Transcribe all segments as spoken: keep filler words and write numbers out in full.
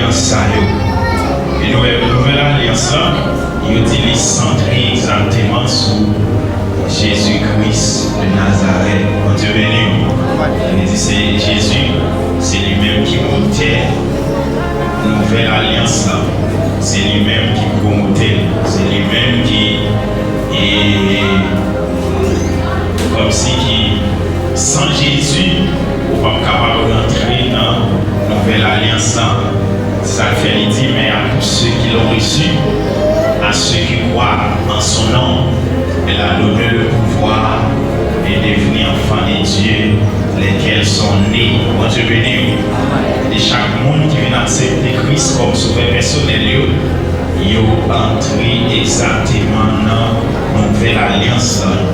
Sa yo. E nou wè, nouvèl alyans lan, yo di li santre egzakteman sou Jezi Kris de Nazarèt. Bondye beni w. Li di se Jezi, se li menm ki motè nouvèl alyans lan. Se li menm ki pwomotè l. Se li menm ki, e, kòmsi ki, san Jezi, ou p ap kapab rantre nan nouvèl alyans lan. Sa k fè li di, mais à tous ceux qui l'ont reçu, à ceux qui croient en son nom, elle a donné le pouvoir de devenir enfants de Dieu, lesquels sont nés. Bondye beni w. E chak moun ki vin aksepte Kris kòm sovè pèsonèl yo, yo antre egzakteman nan nouvèl alyans lan.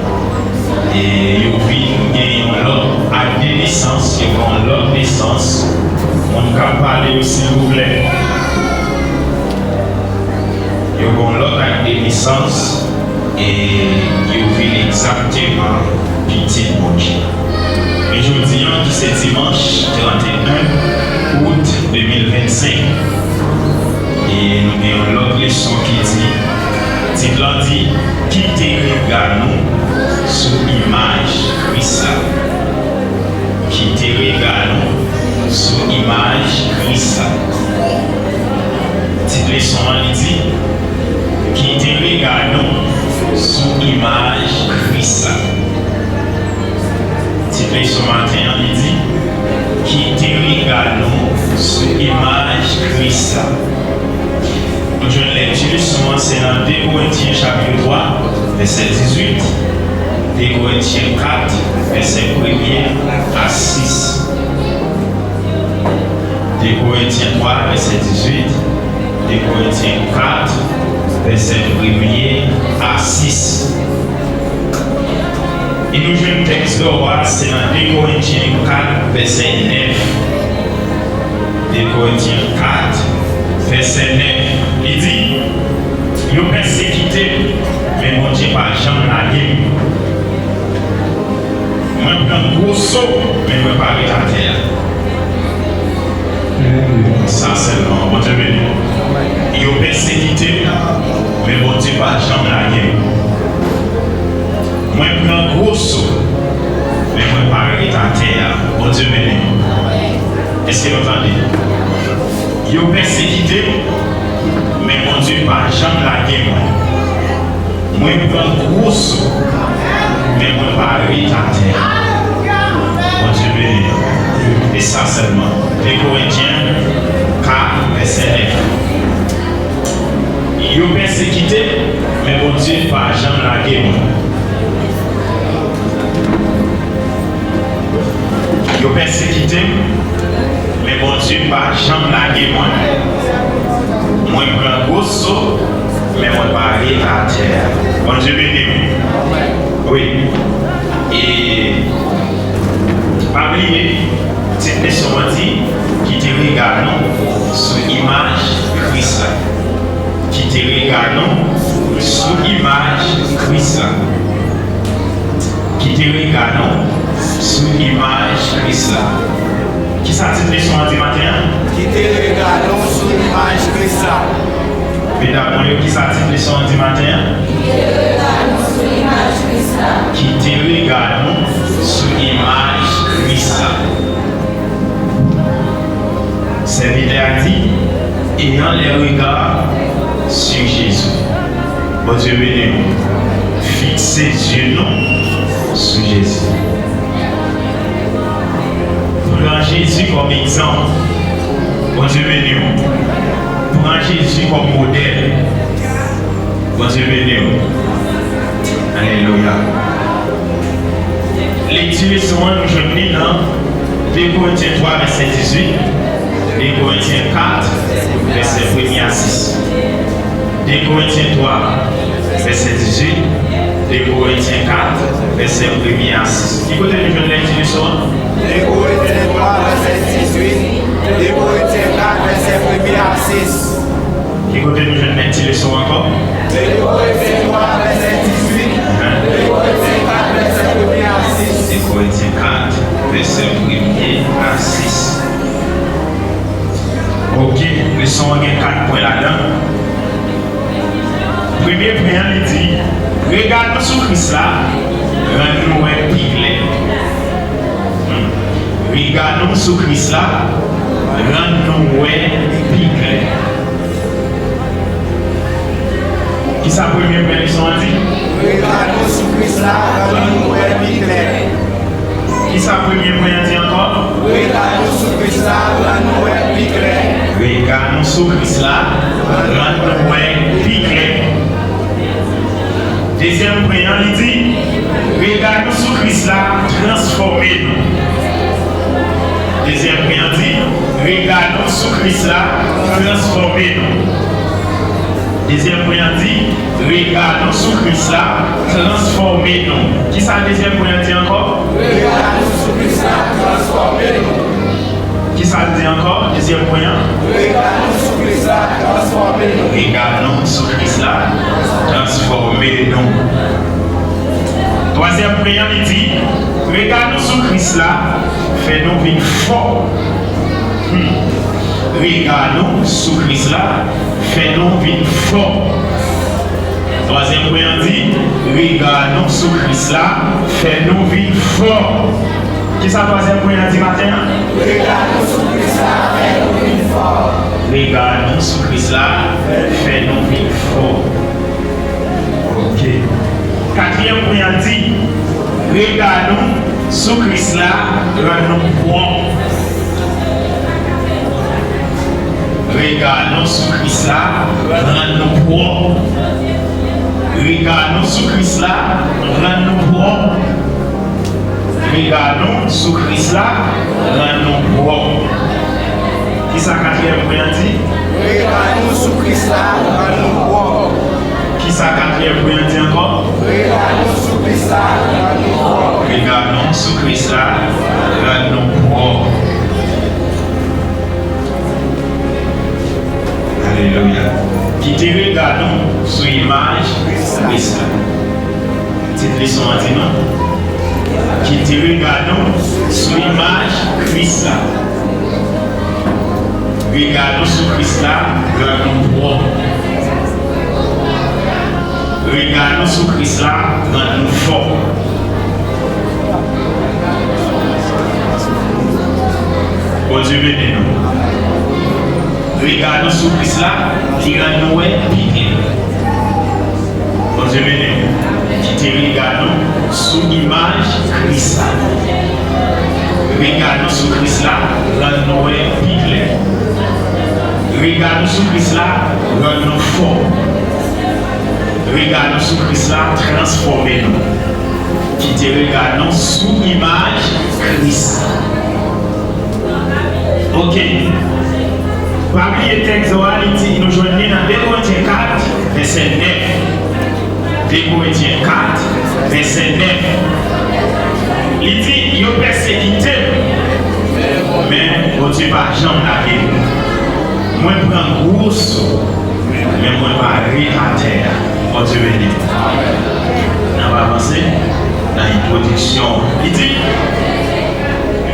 E yo vin gen yon lòt ak de nesans, yo gen yon lòt nesans. Moun k ap pale yo, silvouplè. Yo gen yon lòt ak de nesans, e yo vin egzakteman pitit Bondye. Men jodi a, ki se dimanch trannteyen out de mil vennsenk, e nou gen yon lòt leson ki di, tit la di, Kite rega nou sou imaj Kris la. Kite rega nou sou imaj Kris la. Tit leson an, li di, Kite rega nou sou imaj Kris la. Tit leson maten an, li di, Kite rega nou sou imaj Kris la. Nou jwenn lekti leson an, se nan de Korentyen chapit twa, vèsè dizuit, de Korentyen kat, vèsè premye a sis. De Korentyen twa, vèsè dizuit, de Korentyen kat, vèsè premye a sis. E nou jwenn tèks dòwa, se nan de Korentyen kat, vèsè nèf. De Korentyen kat, vèsè nèf. Li di, Yo pèsekite m, men Bondye pa janm lage m. Mwen pran gwo so, men mwen pa ret atè a. Sa sèlman, Bondye beni. Yo pèsekite m, men Bondye pa janm lage m. Mwen pran gwo so, men mwen pa ret atè a. Bondye beni. Èske nou tande? Yo pèsekite m, men Bondye pa janm lage mwen. Mwen pran gwo so, men mwen pa ret atè. Bondye beni nou. E sa sèlman. De Korentyen kat, vèsè nèf. Yo pèsekite m, men Bondye pa janm lage mwen. Yo pèsekite m, men Bondye pa janm lage mwen. Mwen pran gwo so, men mwen pa ret atè. Bondye beni w. Wi. E pa bliye, tit leson an di, Kite rega nou sou imaj Kris la. Kite rega nou sou imaj Kris la. Kite rega nou sou imaj Kris la. Kisa tit leson an di maten an? Kite rega nou sou imaj Kris la. Medam mwen yo, kisa tit leson an di maten an? Kite rega nou sou imaj Kris la. Kite rega nou sou imaj Kris la. Sèvitè a di, ayant les regards sur Jésus. Bondye beni nou. Fikse zye nou sou Jezi. Pran Jezi kòm egzanp. Bondye beni w. Pran Jezi kòm modèl. Bondye beni w. Alelouya. Lekti leson an, nou jwenn li nan de Korentyen twa, vèsè dizuit, de Korentyen kat, vèsè premye a sis. De Korentyen twa, vèsè dizuit, de Korentyen kat, vèsè premye a sis. Ki kote nou jwenn lekti leson an? De Korentyen twa, vèsè dizuit, de Korentyen kat, vèsè premye a sis. Ki kote nou jwenn lekti leson an ankò? De Korentyen twa, vèsè dizuit, de Korentyen kat, vèsè premye a sis. De Korentyen kat, vèsè premye a sis. Ok, Ok, leson an gen kat pwen ladan. Premye pwen an, li di, rega nou sou Kris la rann nou wè pi klè. Hmm. Rega nou sou Kris la rann nou wè pi klè. Kisa premye pwen leson an di? Rega nou sou Kris la rann nou wè pi klè. Kisa premye pwen an di ankò? Rega nou sou Kris la rann nou wè pi klè. Rega nou sou Kris la rann nou wè pi klè. Dezyèm pwen an, li di, rega nou sou Kris la transfòme nou. Dezyèm pwen an di, rega nou sou Kris la transfòme nou. Dezyèm pwen an di, rega nou sou Kris la transfòme nou. Kisa dezyèm pwen an di ankò? Rega nou sou Kris la transfòme nou. Kisa l di ankò? Dezyèm pwen an. Rega nou sou Kris la transfòme nou. Rega nou sou Kris la transfòme nou. Twazyèm pwen an, li di, rega nou sou Kris la fè nou vin fò. Hmm. Rega nou sou Kris la fè nou vin fò. Twazyèm pwen an di, rega nou sou Kris la fè nou vin fò. Kisa twazyèm pwen an di maten an? Rega nou sou Kris la fè nou vin fò. Rega nou sou Kris la fè nou vin fò. Ok. Katriyèm pwen an di, rega nou sou Kris la rann nou pwòp. Rega nou sou Kris la rann nou pwòp. Rega nou sou Kris la rann nou pwòp. Rega nou sou Kris la rann nou pwòp. Kisa katriyèm pwen an di? Rega nou sou Kris la rann nou pwòp. Kisa katriyèm pwen an di ankò? Rega nou sou Kris la rann nou pwòp. Rega nou sou Kris la rann nou pwòp. Alelouya. Kite rega nou sou imaj Kris la. Tit leson an di nou, kite rega nou sou imaj Kris la. Rega nou sou Kris la rann nou pwòp. Rega nou sou Kris la rann nou fò. Bondye beni nou. Rega nou sou Kris la, li rann nou wè pi klè. Bondye beni w. Kite rega nou sou imaj Kris la. Rega nou sou Kris la rann nou wè pi klè. Rega nou sou Kris la rann nou fò. Rega nou sou Kris la transfòme nou. Kite rega nou sou imaj Kris. Ok. Pa bliye tèks sa a, li di, nou jwenn li nan de Korentyen kat, vèsè nèf. De Korentyen kat, vèsè nèf. Li di, yo pèsekite m, men Bondye pa janm lage m. Mwen pran gwo so, men mwen pa ret atè a. Bondye beni. N ap avanse nan entwodiksyon. Li di,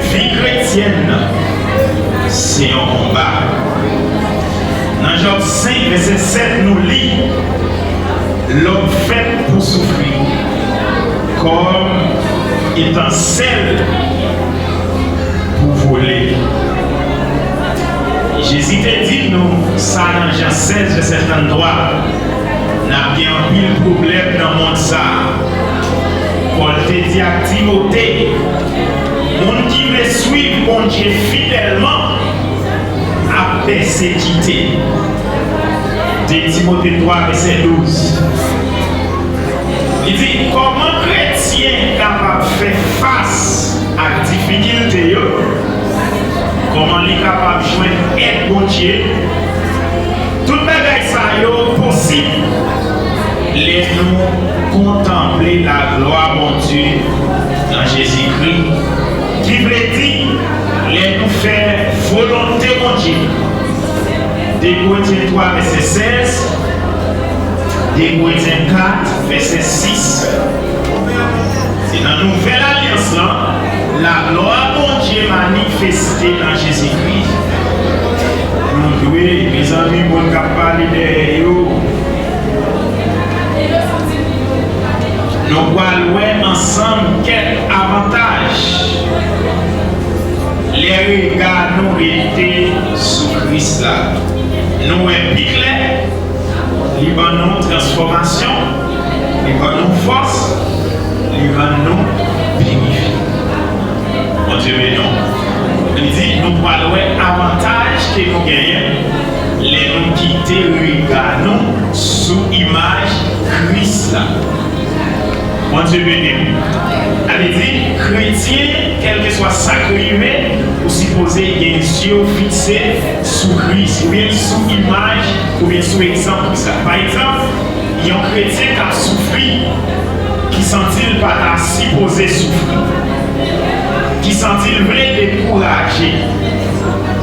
vi kretyèn nan, se yon konba. Nan Jòb senk, vèsè sèt, nou li, lòm fèt pou soufri, kòm etansèl pou vole. Jezi te di nou sa nan Jan sèz, vèsè tranntwa, n ap gen anpil pwoblèm nan mond sa a. Pòl te di ak Timote, moun ki vle swiv Bondye fidèlman ap pèsekite. De Timote twa, vèsè douz. Li di, kòman kretyen kapab fè fas ak difikilte yo? Kòman li kapab jwenn èd Bondye? Tout bagay sa yo posib lè nou kontanple laglwa Bondye nan Jezikri, ki vle di lè nou fè volonte Bondye. De Korentyen twa, vèsè sèz, de Korentyen kat, vèsè sis. Se nan nouvèl alyans lan, laglwa Bondye manifeste nan Jezikri. Nou Wi, mezanmi, moun k ap pale dèyè yo. Nou pral wè ansanm kèk avantaj lè rega nou rete sou Kris la. Nou wè pi klè, li ban nou transfòmasyon, li ban nou fòs, li rann nou pirifye. Bondye beni w. Li di, nou pral wè avantaj ke nou genyen lè nou kite rega nou sou imaj Kris la. Bondye beni w. Sa vle di, kretyen, kèlkeswa sa k rive, ou sipoze gen zye w fikse sou Kris, oubyen sou imaj, oubyen sou egzanp Kris la. Pa egzanp, yon kretyen k ap soufri, ki santi l pa ta sipoze soufri, ki santi l vle dekouraje,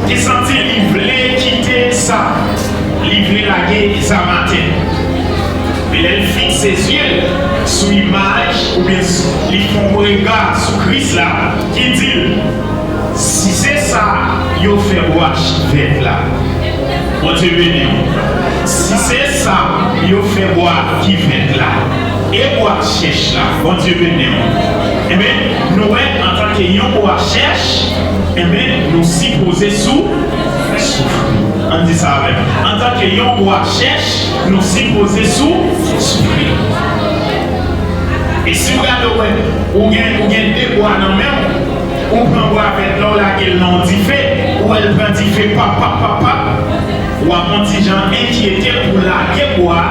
ki santi li vle kite sa, li vle lage zam atè. Men lè l fikse zye l sou imaj, oubyen sou, li fè yon rega sou Kris la, ki di l, si se sa yo fè bwa ki vèt la, Bondye beni w. Si se sa yo fè bwa ki vèt la, e bwa chèch la, Bondye beni w. Enben, nou wè, antanke yon bwa chèch, enben, nou sipoze sou, soufri. Ann di sa avè m. Antanke yon bwa chèch, nou sipoze sou, soufri. E si w gade, w wè, ou gen, ou gen de bwa nan men w, ou pran bwa vèt la, w lage l nan yon dife, ou wè l pran dife, pap, pap, pap, pap, w ap yon ti jan enkyete pou lage bwa,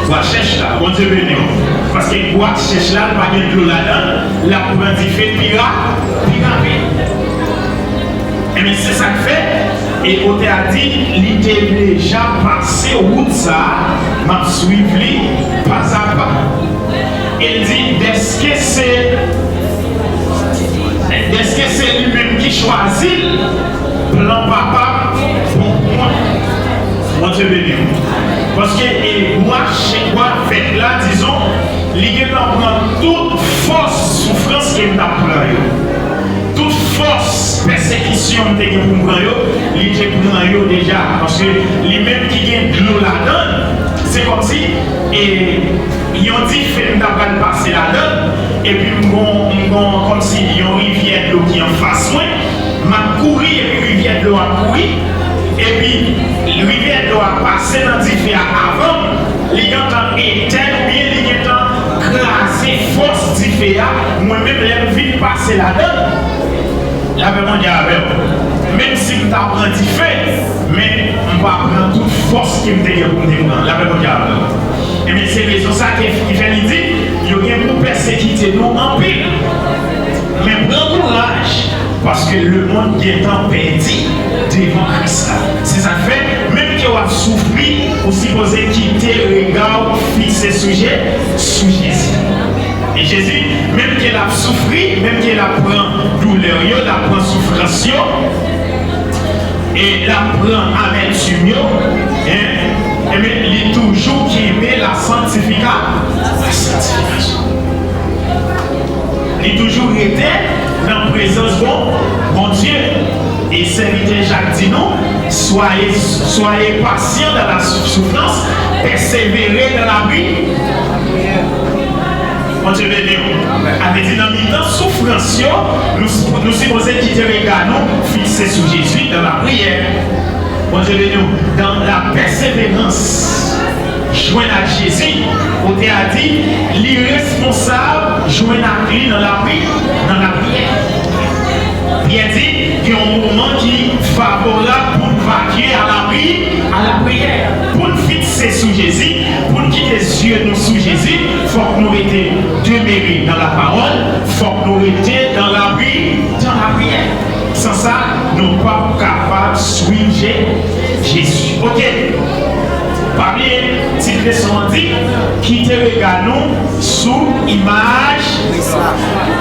bwa chèch la. Bondye beni w. Paske bwa chèch la, l pa gen dlo ladan l, l ap pran dife pi ra-, pi rapid. Enben, se sa k fè, e otè a di, li te deja pase wout sa a, m ap swiv li pazapa. E l di, dèske se, dèske se li menm ki chwazi l, plan Papa m bon pou mwen. Bondye beni w. Paske, e, bwa, bwa vèt la, dizon, li gentan pran tout fòs soufrans ke m t ap pran yo. Tout fòs pèsekisyon m te gen pou m pran yo, li te pran yo deja. Paske li menm ki gen dlo ladan l, se kòmsi, e, yon dife m ta pral pase ladan l, epi m gon, m gon kòmsi yon rivyè dlo ki anfas mwen, m ap kouri epi rivyè dlo a ap kouri, epi rivyè dlo a pase nan dife a avan m, li gentan etèn oubyen li gentan kraze fòs dife a, mwen menm lè m vin pase ladan l. Lapè Bondye avè w. Menm si m ta pran dife, men m pa pran tout fòs ke m te gen pou m te pran. Lapè Bondye avè w. Ebyen, se rezon sa ki, ki fè li di, yo gen pou pèsekite nou anpil. Men pran kouraj, paske lemonn gentan pèdi devan Kris la. Se sa k fè, menm ke w ap soufri, ou sipoze kite rega w fikse sou Je-, sou Jezi. E Jezi, menm ke l ap soufri, menm ke l ap pran doulè yo, l ap pran soufrans yo, e l ap pran amètim yo, en, enben, li toujou kenbe la sanktifika-, la sanktifikasyon. Li toujou rete nan prezans bon, Bondye. E sèvitè Jak di nou, soyez, soyez patient dans la sou-, souffrance, persévérez dans la prière. Bondye beni w. Sa vle di nan mitan soufrans yo, nou, nou sipoze kite rega nou fikse sou Jezi dans la prière. Bondye beni w. Dans la persévérance. Jwenn ak Jezi, otè a di, li responsab jwenn ak li nan lapri-, nan lapriyè. Pyè di, gen yon moman ki favorab pou n vakye a lapri-, a lapriyè. Pou n fikse sou Jezi, pou n kite zye nou sou Jezi, fòk nou rete demere nan lapawòl, fòk nou rete nan lapri-, nan lapriyè. San sa, nou p ap kapab swiv Je-, Jezi. Oke. Pa bliye, tit leson an di, kite rega nou sou imaj Kris la.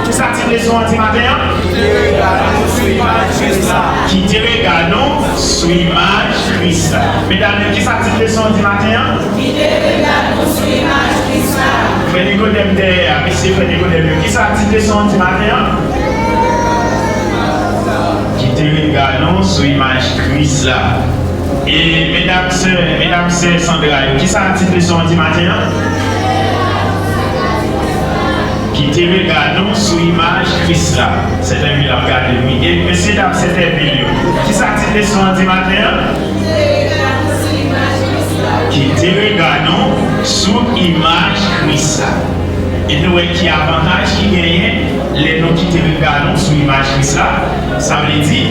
Kisa tit leson an di maten an? Kite rega nou sou imaj Kris la. Kite rega nou sou imaj Kris la. Medam yo, kisa tit leson an di maten an? Kite rega nou sou imaj Kris la. Frè Nikodèm dèyè a, mesye frè Nikodèm yo, kisa tit leson an di maten an? Kite rega nou sou imaj Kris la. E medam, sè, medam, sè Sandra yo, kisa tit leson an di maten an? Kite rega nou sou imaj Kris la. Sè Tèvil ap gade m, wi. E mesye dam, sè Tèvil yo, kisa tit leson an di maten an? Kite rega nou sou imaj Kris la. E nou wè ki avantaj ki genyen lè nou kite rega nou sou imaj Kris la. Sa vle di,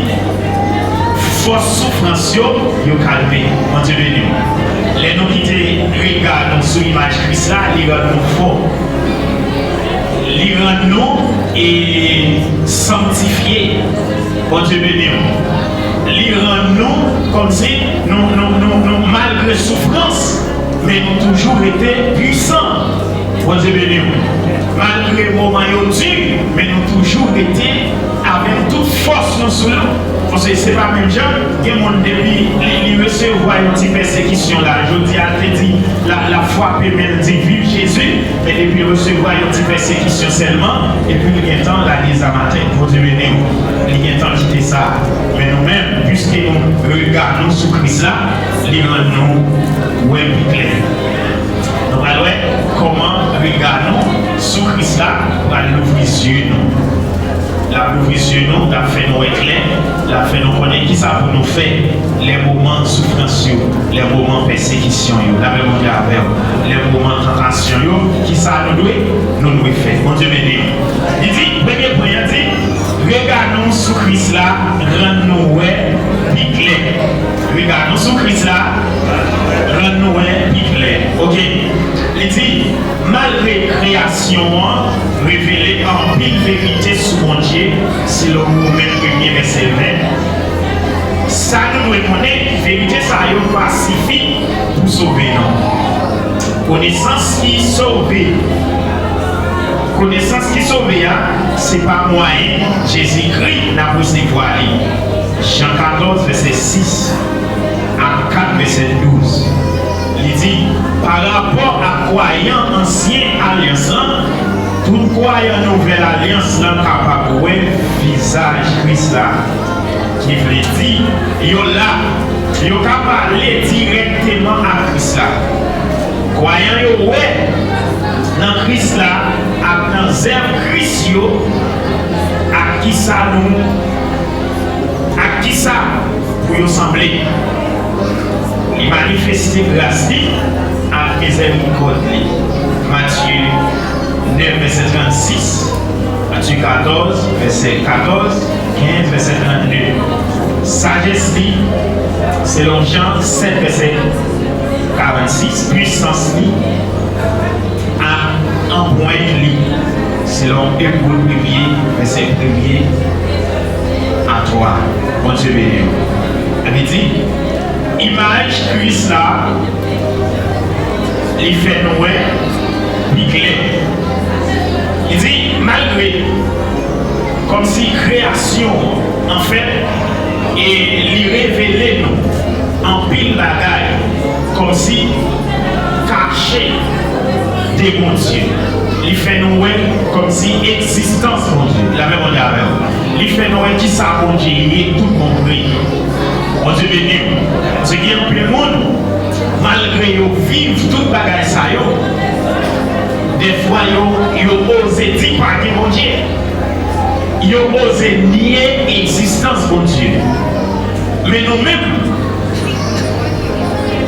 fòs soufrans yo, yo kalme. Bondye beni w. Lè nou kite rega nou sou imaj Kris la, li rann nou fò. Li rann nou e sanktifye. Bondye beni w. Li rann nou kòmsi nou, nou, nou, nou malgre soufrans, men nou toujou rete pwisan. Bondye beni w. Malgre moman yo di, men nou toujou rete avèk tout fòs nou sou nou. Paske se pa menm jan, gen moun depi li, li resevwa yon ti pèsekisyon la, jodi a l te di, l ap, l ap frape men l di, "Viv Jezi," men depi l resevwa yon ti pèsekisyon sèlman, epi l gentan lage zam atè. Bondye beni w. Li gentan kite sa. Men nou menm, piske nou rega nou sou Kris la, li rann nou wè pi klè. Nou pral wè kòman rega nou sou Kris la pral louvri zye nou. L ap louvri zye nou, l ap fè nou wè klè, l ap fè nou konnen kisa pou nou fè lè moman soufrans yo, lè moman pèsekisyon yo. Lapè Bondye avè w. Lè moman tantasyon yo, kisa nou dwe, nou dwe fè? Bondye beni w. Li di, premye pwen an di, rega nou sou Kris la rann nou wè pi klè. Rega nou sou Kris la rann nou wè pi klè. Oke. Li di, malgre kreyasyon an revele anpil verite sou Bondye, selon Women premye vèsè ven, sa nou dwe konnen, verite sa yo pa sifi pou sove nou. Konesans ki sove, konesans ki sove a, se pa mwayen Jezikri n ap resevwa li. Jan katòz, vèsè sis a kat, vèsè douz. Li di, pa rapò ak kwayan ansyen alyans lan, tout kwayan nouvèl alyans lan kapab wè vizaj Kris la. Ki vle di, yo la, yo ka pale dirèkteman ak Kris la. Kwayan yo wè nan Kris la ak nan zèv Kris yo, ak kisa nou, ak kisa pou yo sanble. Li manifeste gras li ak mizèrikòd li. Matye nèf, vèsè trannsis, Matye katòz, vèsè katòz, kenz, vèsè trannde. Sajès li, selon Jan sèt, vèsè karannsis, pwisans li, ak anpwent li, selon Ebre premye, vèsè premye a twa. Bondye beni w. Sa vle di, imaj Kris la, li fè nou wè pi klè. Li di, malgre, kòmsi kreyasyon an, anfèt, e li revele nou anpil bagay, kòmsi kache de Bondye. Li fè nou wè kòmsi egzistans Bondye. Lapè Bondye avè w. Li fè nou wè kisa Bondye ye tout bon vre. Bondye beni w. Paske gen anpil moun, malgre yo viv tout bagay sa yo, dèfwa yo, yo oze di pa gen Bondye. Yo oze nye egzistans Bondye. Men nou menm,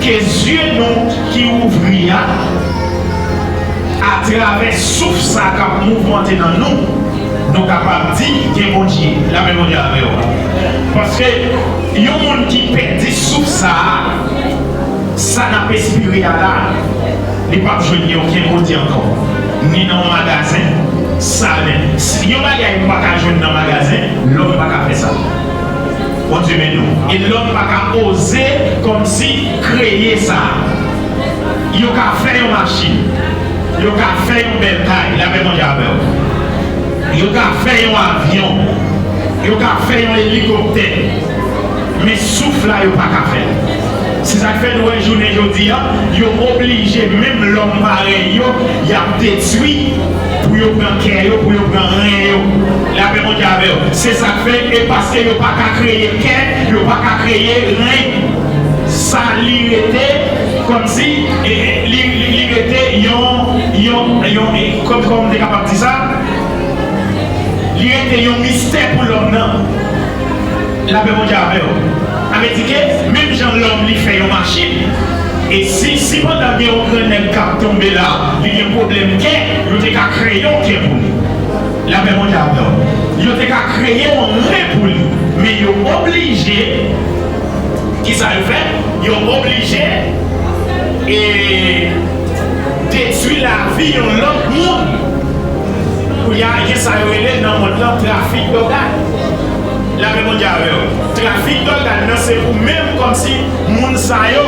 ke zye nou ki ouvri a, atravè souf sa k ap mouvmante nan nou, nou kapab di gen Bondye. Lapè Bondye avè w. Paske yon moun ki pèdi souf sa a, sa n ap espere a la, li p ap jwenn li okenn kote ankò. Ni nan yon magazen, sa menm. Si yon bagay ou pa ka jwenn nan magazen, lòm pa ka fè sa. Bondye beni w. E lòm pa ka oze kòmsi kreye sa. Yo ka fè yon machin. Yo ka fè yon bèl kay. Lapè Bondye avè w. Yo ka fè yon avyon. Yo ka fè yon elikoptè. Men souf la, yo pa ka fè l. Se sa k fè nou wè jounen jodi a, yo oblije, menm lòm parèy yo, y ap detwi pou yo pran kè yo, pou yo pran ren yo. Lapè Bondye avè w. Se sa k fè, e paske yo pa ka kreye kè, yo pa ka kreye ren. Sa li rete kòmsi, e, e, li, li, li rete yon, yon, yon, e, kòm, kòman m te kapab di sa? Li rete yon mistè pou lòm nan. Lapè Bondye avè w. Sa vle di ke menm jan lòm li fè yon machin, e si, si pandan gen yon grannèg k ap tonbe la, li gen pwoblèm kè, yo te ka kreye yon kè pou li. Lapè Bondye avè w. Yo te ka kreye yon ren pou li, men yo oblije, kisa yo fè? Yo oblije, e, detwi lavi yon lòt moun. Kounye a, gen sa yo rele nan mond lan trafik dògàn. Lapè Bondye avè w. Trafik dògàn nan se pou menm kòmsi moun sa yo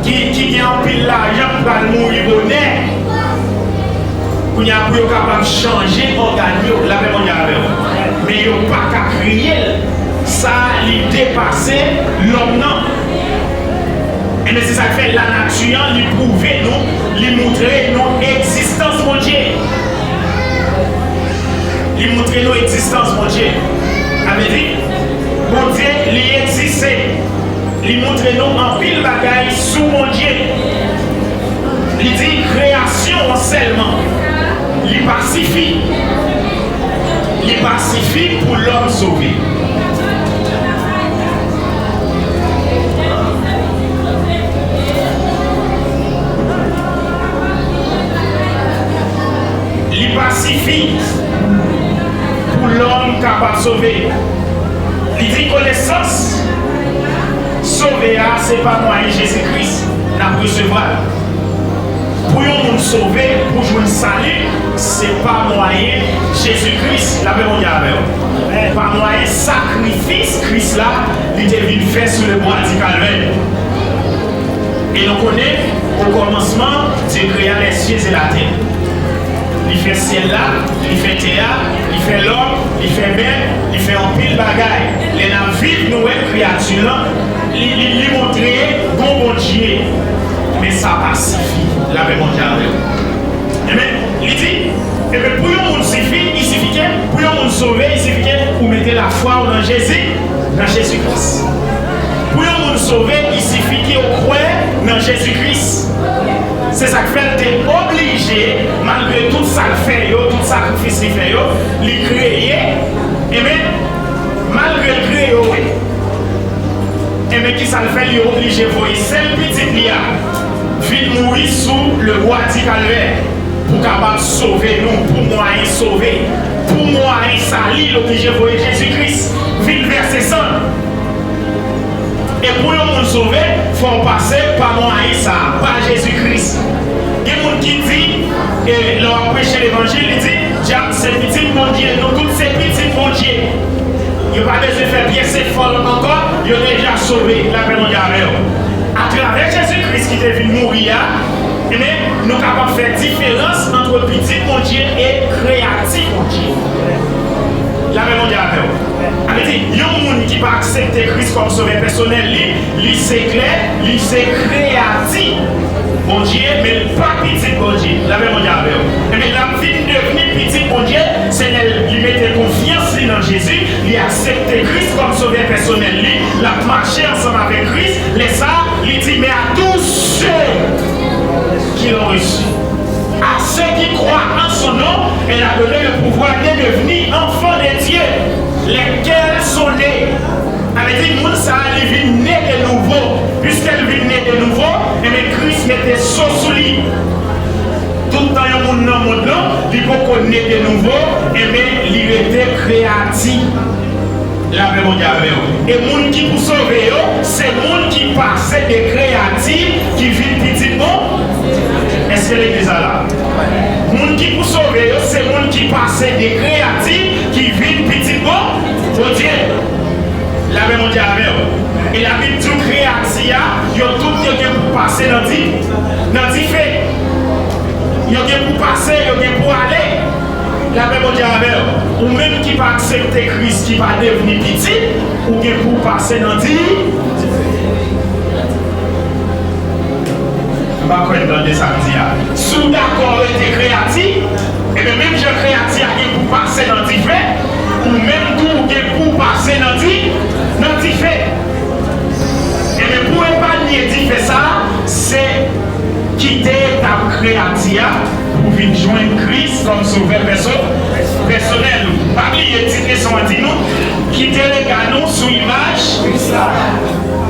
ki, ki gen anpil lajan pral mouri bonè. Kounye a pou yo kapab chanje ògàn yo, lapè Bondye avè w. Men yo pa ka kreye l. Sa li depase lòm nan. Ebyen, se sa k fè lanati an, li pwouve nou, li moutre nou egzistans Bondye. Li moutre nou egzistans Bondye. Sa vle di, Bondye, li egziste. Li moutre nou anpil bagay sou Bondye. Li di kreyasyon an sèlman, li pa sifi. Li pa sifi pou lòm sove. Li pa sifi pou lòm kapab sove. Li di konesans sove a, se pa mwayen Jezi Kris n ap resevwa l. Pou yon moun sove, pou jwenn sali, se pa mwayen Jezi Kris, lapè Bondye avè w. Pa mwayen sakrifis Kris la, li te vin fè sou lebwa di Kalvè. E nou konnen, okòmansman, Dye krea lèsyèz e latè. Li fè syèl la, li fè tè a, li fè lòm, li fè bèt, li fè anpil bagay. Lè n ap viv, nou wè kreyati lan, li, li, li montre gon Bondye. Men sa pa sifi. Lapè Bondye avè w. Ebyen, li di, ebyen, pou yon moun sifi, i sifi ke, pou yon moun sove, i sifi ke ou mete lafwa w nan Jezi, nan Jezi Kris. Pou yon moun sove, i sifi ke w kwè nan Jezi Kris. Se sa k fè l te oblije, malgre tout sa l fè yo, tout sakrifis li fè yo, li kreye, ebyen, malgre l kreye yo, wi. Ebyen, kisa l fè? Li oblije voye sèl pitit li a vin mouri sou lebwa di Kalvè pou kapab sove nou, pou mwayen sove, pou mwayen sali, l oblije voye Jezi Kris vin vèse san l. E pou yon moun sove, fò w pase pa mwayen sa a, pa Jezi Kris. Gen moun ki di, e, lè w ap preche levanjil, li di, dyab se pitit Bondye, nou tout se pitit Bondye. Yo pa bezwen fè pyès efò ankò, yo deja sove. Lapè Bondye avè w. Atravè Jezi Kris ki te vin mouri a, ebyen, nou kapab fè diferans ant pitit Bondye e kreyati Bondye. Lapè Bondye avè w. Sa vle di, yon moun ki pa aksepte Kris kòm sovè pèsonèl li, li se klè, li se kreyati Bondye, men l pa pitit Bondye. Lapè Bondye avè w. Ebyen, l ap vin devni pitit Bondye, se lè li mete konfyans li nan Jezi, li aksepte Kris kòm sovè pèsonèl li, l ap mache ansanm avèk Kris. Lè sa a, li di, mais à tous ceux qui l'ont reçu, à ceux qui croient en son nom, elle a donné le pouvoir de devenir enfants de Dieu, lesquels sont nés. Sa vle di, moun sa a, li vin ne de nouvo. Piske l vin ne de nouvo, ebyen, Kris mete so sou li. Tout tan yon moun nan mond lan, li poko ne de nouvo, ebyen, li rete kreyati. Lapè Bondye avè w. E moun ki pou sove yo, se moun ki pase de kreyati ki vin pitit Bon-, èske legliz la la? Moun ki pou sove yo, se moun ki pase de kreyati ki vin pitit Bon-, Bondye. Lapè Bondye avè w. E Labib di w kreyati a, yo tout yo gen pou pase nan di-, nan dife. Yo gen pou pase, yo gen pou ale. Lapè Bondye avè w. Ou menm ki pa aksepte Kris, ki pa devni pitit, ou gen pou w pase nan di-, m pa kwè n tande sa m di a. Si w dakò rete kreyati, ebyen, menm jan kreyati a gen pou pase nan dife, ou menm tou ou gen pou w pase nan di-, nan dife. Ebyen, pou w epanye dife, Kòm sovè pèso-, pèsonèl ou. Pa bliye tit leson an di nou, kite rega nou sou imaj,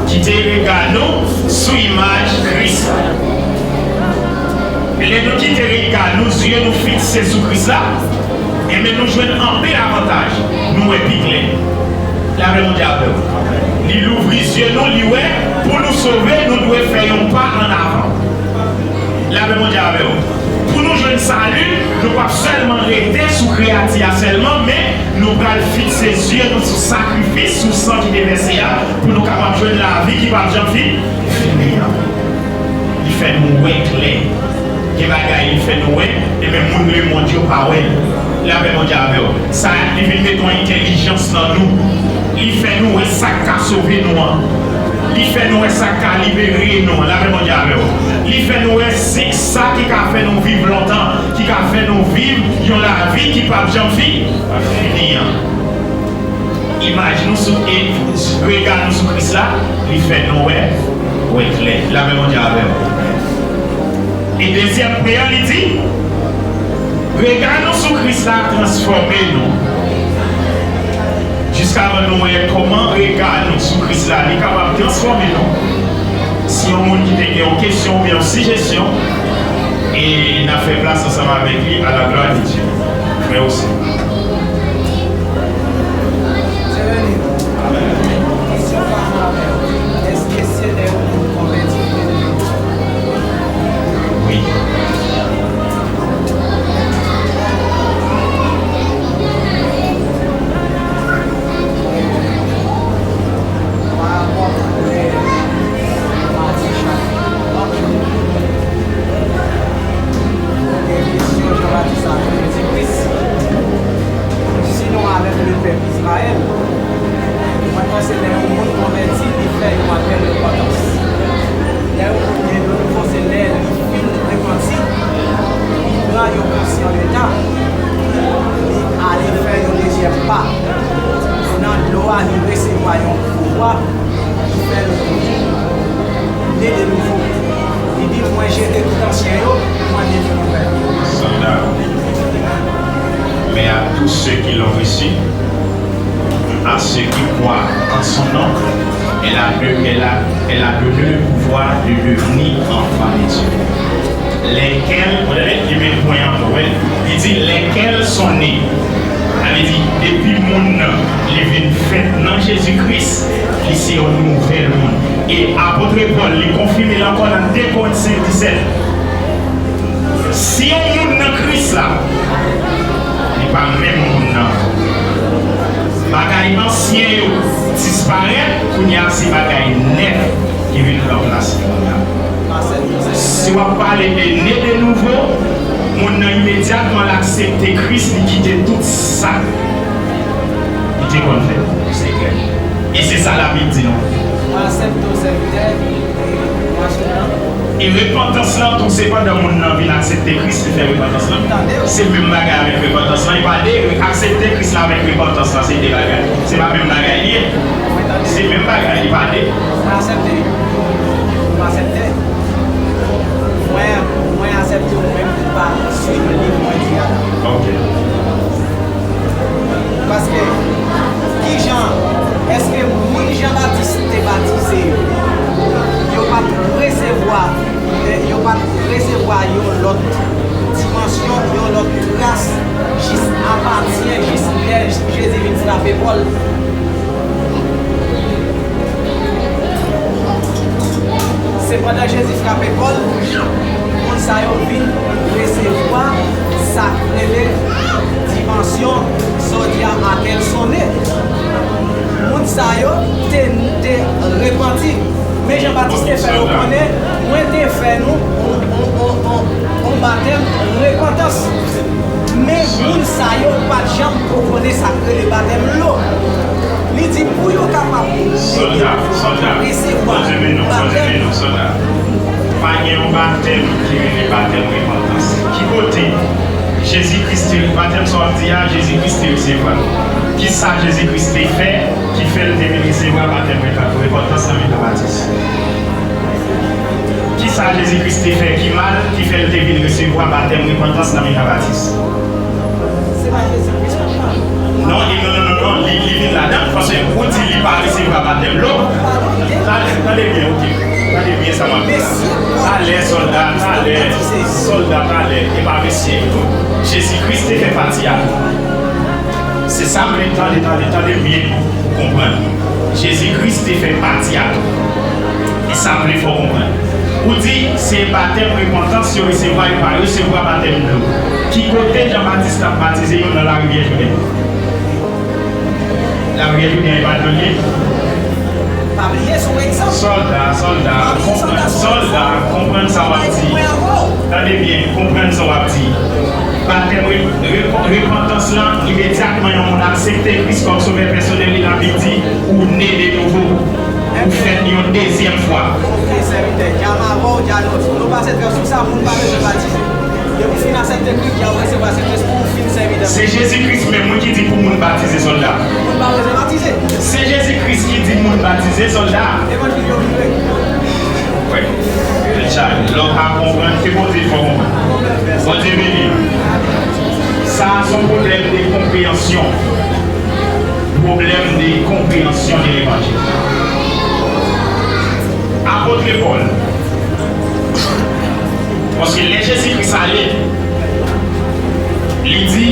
kite rega nou sou imaj Kris. Lè nou kite rega nou, zye nou fikse sou Kris la, enben nou jwenn anpil avantaj. Nou wè pi klè. Lapè Bondye avè w. Li louvri zye nou, li wè, pou nou sove, nou dwe fè yon pa ann avan. Lapè Bondye avè w. Pou nou jwenn sali, nou p ap sèlman rete sou kreyati a sèlman, men nou pral fikse zye nou sou sakrifis, sou san ki te vèse a, pou nou kapab jwenn lavi ki p ap janm fin, fini an. Li fè nou wè klè. Gen bagay li fè nou wè, e menm moun lemonn yo pa wè l. Lapè Bondye avè w. Sa, li vin mete yon entèlijans nan nou. Li fè nou wè sa k ka sove nou an. Li fè nou wè sa k ka libere nou an. Lapè Bondye avè w. Li fè nou wè se sa ki ka fè nou viv lontan, ki ka fè nou viv yon lavi ki p ap janm fi-, fini an. Imaj nou sou, e rega nou sou Kris la, li fè nou wè, wè klè. Lapè Bondye avè w. E dezyèm pwen an, li di, rega nou sou Kris la transfòme nou. Jiskavan nou wè kòman rega nou sou Kris la, li kapab transfòme nou. Si yon moun ki te gen yon kesyon oubyen yon sijesyon, e n ap fè plas ansanm avèk li, à la gloire de Dieu. Frè osi. Jeremy, kesyon pa m avè w. Èske se lè yon moun konvèti ke l vini? Wi. Pa rapò ak lè Maten chak jou. Gen kesyon Jan Batis la pou Jezi Kris. Si nou avèk lepèp Izrayèl, mwen panse lè yon moun konvèti, li fè yon apèl repantans. Lè yon moun gen de nouvo, se lè li fin repanti, li pran yon konsyan de ta, li ale fè yon dezyèm pa. Nan dlo a, li resevwa yon pouvwa ki fè l ne de nouvo. Li di, mwen jete tout ansyen yo, mwen devni nouvèl. Sandal. Mais à tous ceux qui l'ont reçu, à ceux qui croient en son nom, elle a, de- elle a, elle a donné le pouvoir de devenir enfants de Dieu. Lesquels, ou tande, li met pwen an, ou wè, li di, lesquels sont nés. Sa vle di, depi moun nan, li vin fèt nan Jezi Kris, li se yon nouvèl moun. E apot Pòl, li konfime l ankò nan de Korent senk disèt. Si yon moun nan Kris la, li pa menm moun nan. Bagay ansyen yo disparèt, kounye a se bagay nèf ki vin ranplase moun nan. Si w ap pale de ne de nouvo, moun nan imedyatman l aksepte Kris, li kite tout sa li te konn fè. Se klè. E se sa Labib di nou. Mwen aksepte w, sèvitè. E repantans lan tou, se pandan moun nan vin aksepte Kris, li fè repantans lan. Se menm bagay avèk repantans lan. E pa de aksepte Kris la avèk repantans lan, se de bagay. Se pa menm bagay li ye. Se menm bagay, li pa de. Mwen aksepte. Mwen aksepte. Mwen, mwen aksepte ou menm pou pa swiv liv mwen di a la. Ok. Paske, kijan, èske moun Jan Batis te batize yo, yo pa t resevwa, eh, yo pa t resevwa yon lòt dimansyon, yon lòt gras, jis apati, jis lè Jezi vin frape Pòl? Se pandan Jezi frape Pòl, moun sa yo vin resevwa sa k rele dimansyon, sa w di a, akèl sonnen. Moun sa yo te, te repanti. Men Jan Batis te fè yo konnen, mwen te fè nou on, on, on, on, on batèm repantans. Men moun sa yo pa t janm ko konnen sa k rele batèm dlo. Li di pou yo kapab resevwa batèm. Pa gen yon batèm ki rele batèm repantans. Ki kote Jezi Kris te, batèm sa w ap di a, Jezi Kris te resevwa l? Ki sa Jezi Kris te fè ki fè l te vin resevwa batèm repa-, repantans nan mitan Batis? Ki Sa Jezi Kris te fè ki mal, ki fè l te vin resevwa batèm repantans nan men Jan Batis? Se pa Jezi Kris k ap pale. Non, li, non, non, non, non, li, li vin ladan l, paske ou di li pa resevwa batèm dlo. Tande, tande byen, oke. Tande byen sa m ap di la. Talè, sòlda, talè, sòlda, talè, e pa mesye. Jezi Kris te fè pati a. Se sa m vle tande, tande, tande byen pou konprann. Jezi Kris te fè pati a tou. E sa m vle fè w konprann. Ou di se batèm repantans yo resevwa, yo pa resevwa batèm dlo. Ki kote Jan Batis t ap batize yo nan larivyè Jouden? Larivyè Jouden e pa dlo l ye? Pa bliye, se yon egzanp. Sòlda, sòlda, konprann, sòlda, konprann sa w ap di. Tande byen, konprann sa w ap di. Batèm re-, re-, repantans lan, imedyatman yon moun aksepte Kris kòm sovè pèsonèl li, Labib di, ou ne de nouvo. Ou fèt yon dezyèm fwa. Oke, sèvitè, dja m avè w, dja nou, nou pase trè sou sa, moun pa bezwen batize. Depi w fin aksepte Kris, dja w resevwa Sentespri, w fin sèvitè. Se Jezi Kris menm, wi, ki di pou moun batize, sòlda. Moun pa bezwen batize. Se Jezi Kris ki di moun batize, sòlda. Evanjil yo vire. Wi. Lè w pa konprann, ke Bondye fè w konprann. Bondye beni w. Sa a se yon pwoblèm de konpreyansyon. Pwoblèm de konpreyansyon de levanjil. Apot Pòl, paske lè Jezi Kris ale, li di,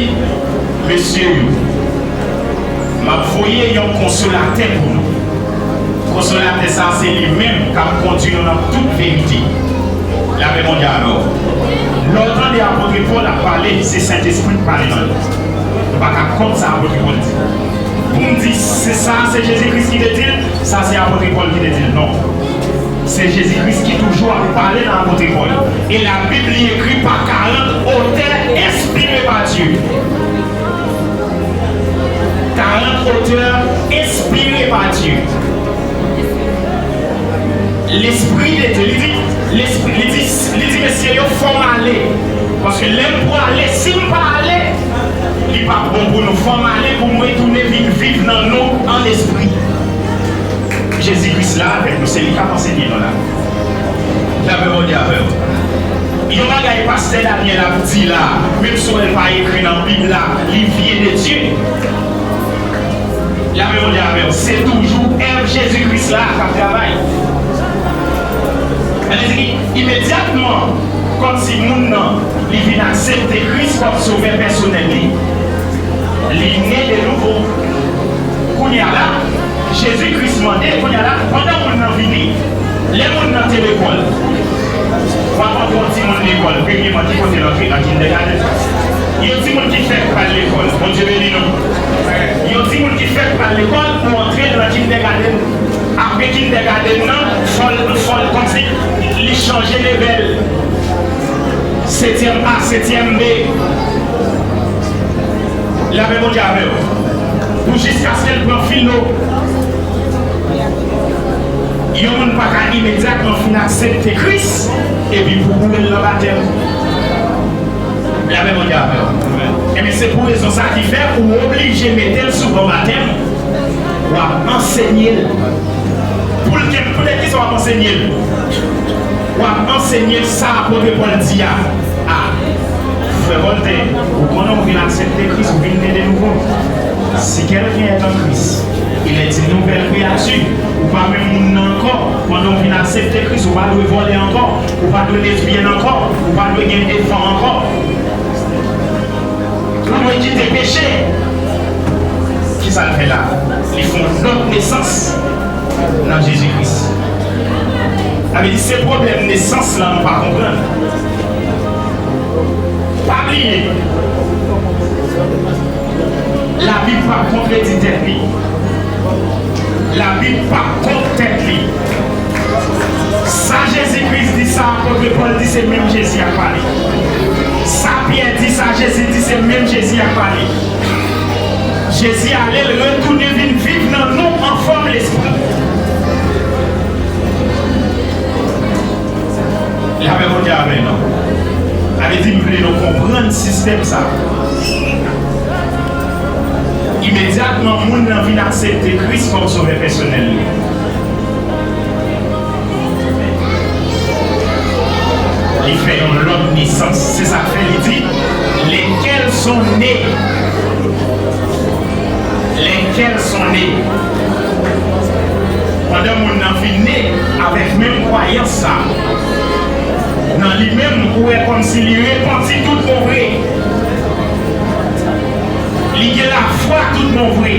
mesye yo, m ap voye yon konsolatè pou nou. Konsolatè sa a, se li menm k ap kondui nou nan tout verite. Lapè Bondye avè w. Lè w tande apot Pòl ap pale, se Sentespri k pale nan li. Nou pa ka kont sa apot Pòl di. Pou m di, se sa, se Jezi Kris ki te di l, sa se apot Pòl ki te di l. Non. Se Jezi Kris ki toujou ap pale nan apot Pòl. E Labib li ekri pa karant otè enspire pa Dye. Karant otè enspire pa Dye. Lespri de Dye, li di, lespri, li di, li di, mesye yo, fò m ale. Paske lè m pwale, si m pa ale, li p ap bon pou nou. Fò m ale pou m retounen vin viv nan nou an lespri. Jezi Kris la avèk nou, se li k ap ansenye nou la. Lapè Bondye avè w. Yon bagay pastè Daniel ap di la, menm si w wè l pa ekri nan Bib la, li vyen de Dye. Lapè Bondye avè w. Se toujou èv Jezi Kris la k ap travay. Sa vle di ki, imedyatman, kòmsi moun nan, li vin aksepte Kris kòm sovè pèsonèl li, li ne de nouvo. Kounye a la, Jezi Kris mande, kounye a la, pandan moun nan vini, lè moun nan te lekòl, w ap antre yon timoun lekòl, premyeman, ki kote l antre? Nan kindègadenn. Yon timoun ki fèk pral lekòl, Bondye beni nou. Yon timoun ki fèk pral lekòl, ou antre l nan kindègadenn. Apre kindègadenn nan, fò l, fò l kòmsi li chanje levèl. Setyèm A, setyèm B. Lapè Bondye avè w. Pou jiskaske l pran filo. Yon moun pa ka imedyatman fin aksepte Kris epi pou boure l nan batèm. Lapè Bondye avè w. Ebyen, se pou rezon sa ki fè ou oblije mete l sou ban batèm. W ap ansenye l. Pou l gen, poutèt ki sa w ap ansenye l? W ap ansenye l sa apot Pòl di a. A, frè Voltaire, ou konnen ou vin aksepte Kris, ou vin ne de nouvo. Si quelqu'un est en Christ, il est une nouvelle créature. Ou pa menm moun nan ankò. Pandan w vin aksepte Kris, ou pa dwe vòlè ankò. Ou pa dwe lesbyèn ankò. Ou pa dwe gen defan ankò. Ou dwe kite peche. Kisa l fè la? Li fè yon lòt nesans nan Jezi Kris. Sa vle di se pwoblèm nesans lan nou pa konprann. Pa bliye, Labib p ap kontredi tèt li. Labib p ap kont tèt li. Sa Jezi Kris di, sa apot Pòl di, se menm Jezi a k pale. Sa Pyè di, sa Jezi di, se menm Jezi a k pale. Jezi ale, l retounen vin viv nan nou an fòm lespri. Lapè Bondye avè nou. Sa vle di, m vle nou konprann sistèm sa. Imedyatman, moun nan vin aksepte Kris kòm sovè pèsonèl li. Li fè yon lòt nesans. Se sa k fè li di, lesquels sont nés. Lesquels sont nés. Pandan moun nan fin ne avèk menm kwayans sa, nan li menm, ou wè kòmsi li repanti tout bon vre. Li gen lafwa tout bon vre.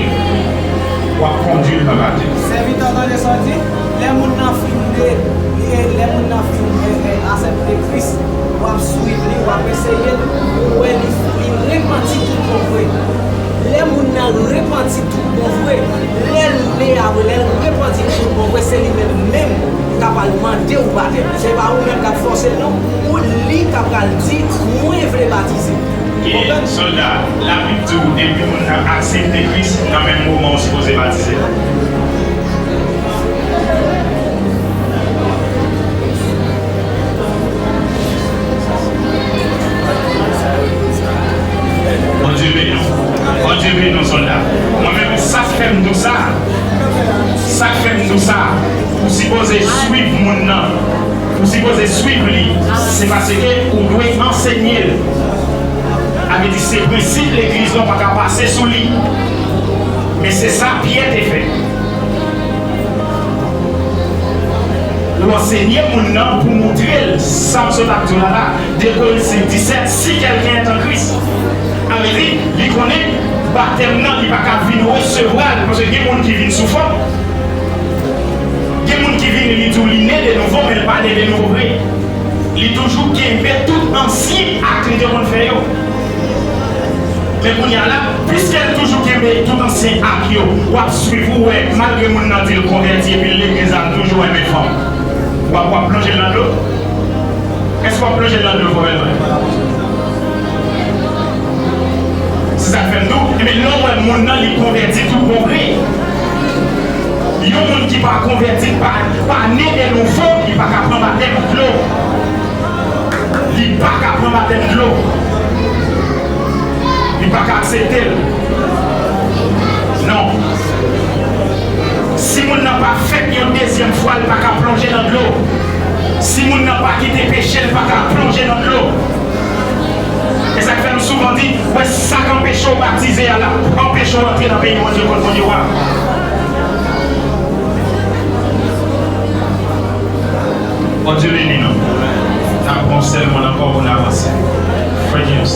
W ap kondui l nan batèm. Sèvitè, tande sa w di? Lè moun nan fin de, e, lè moun nan fin, e, e, aksepte Kris, w ap swiv li, w ap eseye l, ou wè li, li repanti tout bon vre. Lè moun nan repanti tout bon vre, lè l ne apre, lè l repanti tout bon vre, se li menm menm k ap al mande w batèm. Se pa ou menm k ap fòse l non, ou li k ap pral di, mwen vle batize. Sòlda, Labib di w depi moun nan aksepte Kris, nan menm moman w sipoze batize. Bondye beni w. Bondye beni w, sòlda. Mwen menm, sa k fè m di w sa, sa k fè m di w sa, ou sipoze swiv moun nan. Ou sipoze swiv li, se paske ou dwe ansenye l. Sa vle di se prensip legliz la, ou pa ka pase sou li. Men se sa Pyè te fè. Ou ansenye moun nan pou moutre l sa m sot ap di w la la, de Korent senk disèt, si quelqu'un est en Christ. Sa vle di, li konnen batèm nan, li pa ka vin resevwa l, paske gen moun ki vin sou fòm. Gen moun ki vini, li di w li ne de nouvo, men l pa ne de nouvo vre. Li toujou kenbe tout ansyen ak li te konn fè yo. Men kounye a la, piske l toujou kenbe tout ansyen ak yo, w ap swiv ou wè, malgre moun nan di l konvèti, epi legliz la toujou renmen fanm. W ap, w ap plonje l nan dlo? Èske w ap plonje l nan dlo fò bèl mwen? Se sa k fè m di w, ebyen, lè w wè moun nan, li konvèti tout bon vre. Yon moun ki pa konvèti, pa, pa ne de nouvo, li pa ka pran batèm dlo. Li pa ka pran batèm dlo. Li pa ka aksepte l. Non. Si moun nan pa fèt yon dezyèm fwa, li pa ka plonje nan dlo. Si moun nan pa kite peche, li pa ka plonje nan dlo. E sa k fè m souvan di, wè sa k anpeche w batize a, l ap anpeche w antre nan peyi Bondye kot Bondye w a. Bondye beni nou. N ap pran yon sèl moun ankò pou n avanse. Frè James.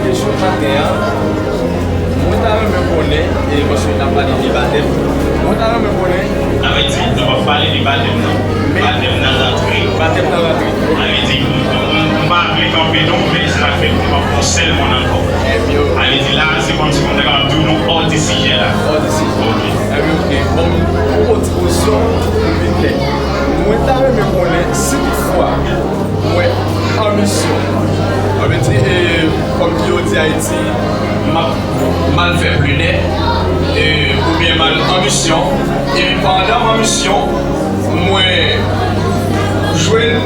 Kesyon maten an, mwen ta renmen konnen, e paske n ap pale de batèm, mwen ta renmen konnen. Sa vle di, nou p ap pale de batèm nan. Batèm nan rantre. Batèm nan rantre. Sa vle di, m, m, m pa vle kanpe non, men se sa k fè m di m ap pran sèl moun ankò. Sa vle di, la, se kòmsi m ta kapab di w nou hors de sijè la. Hors de sijè. Ok. Ebyen, ok. Bon, pou pwodiksyon, pou vin klè. Mwen ta renmen konnen si toutfwa mwen an misyon. Sa vle di, e, kòm ki yo di Ayiti, m ap, m al fè plenè, e, oubyen m al an misyon. Epi pandan m an misyon, mwen jwenn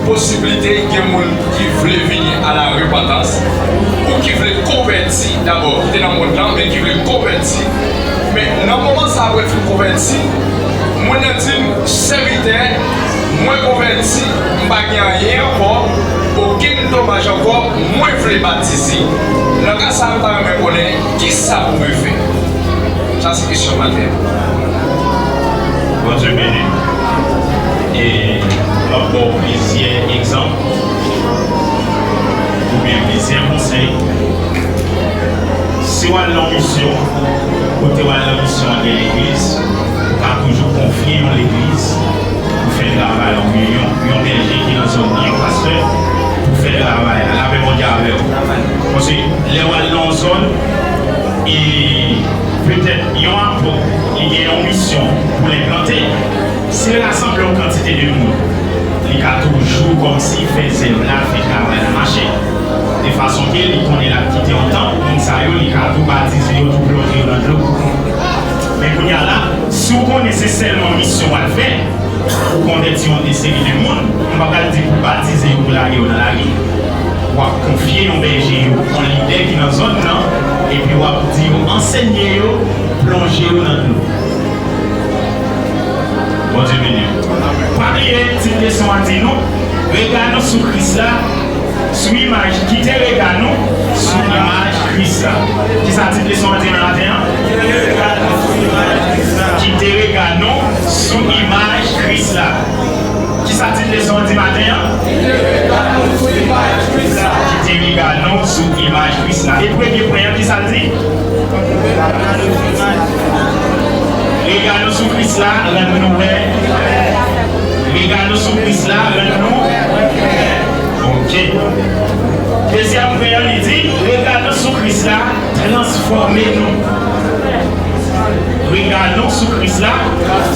posiblite gen moun ki vle vini a la repantans, ou ki vle konvèti dabò, ki te nan mond lan, men ki vle konvèti. Men nan moman sa a, apre l fin konvèti, moun nan di m, sèvitè, mwen konvèti, m pa gen anyen ankò, okenn domaj ankò, mwen vle batize. Nan ka sa a, m ta renmen konnen kisa pou mwen fè. Sa se kesyon maten an. Bondye beni. E m ap ba w plizyè egzanp oubyen plizyè konsèy. Si w al nan misyon, kote w al nan misyon an gen legliz, ou ka toujou konfye yon legliz pou fè travay la, oubyen yon, yon bèje ki nan zòn nan, yon pastè, pou fè travay la. Lapè Bondye avè w. Paske lè w al nan yon zòn, e petèt yon apot, li gen yon misyon pou l enplante. Si l rasanble yon kantite de moun, li ka toujou kòmsi fè zèv la, fè travay la mache. De fason ke li konnen l ap kite yon tan pou moun sa yo, li ka tou batize yo, tou plonje yo nan dlo. Men kounye a la, si w konnen se sèlman misyon w al fè, ou konvèti yon de seri de moun, m pa pral di pou batize yo, pou lage yo nan lari. W ap konfye yon bèje yo, yon lidè ki nan zòn nan, Epi w ap di yo, ansenye yo, plonje yo nan dlo. Bondye beni w. Pa bliye, tit leson an di nou, rega nou sou Kris la, sou imaj, kite rega nou sou imaj Kris la. Kisa tit leson an di nan maten an? Kite rega nou sou imaj Kris la. Kisa tit leson an di maten an? Kite rega nou sou imaj Kris la. E premye pwen an, kisa l di? Rega nou sou Kris la, rann nou wè. Rega nou sou Kris la, rann nou. Ok. Dezyèm pwen an, li di, rega nou sou Kris la, transfòme nou. Rega nou sou Kris la,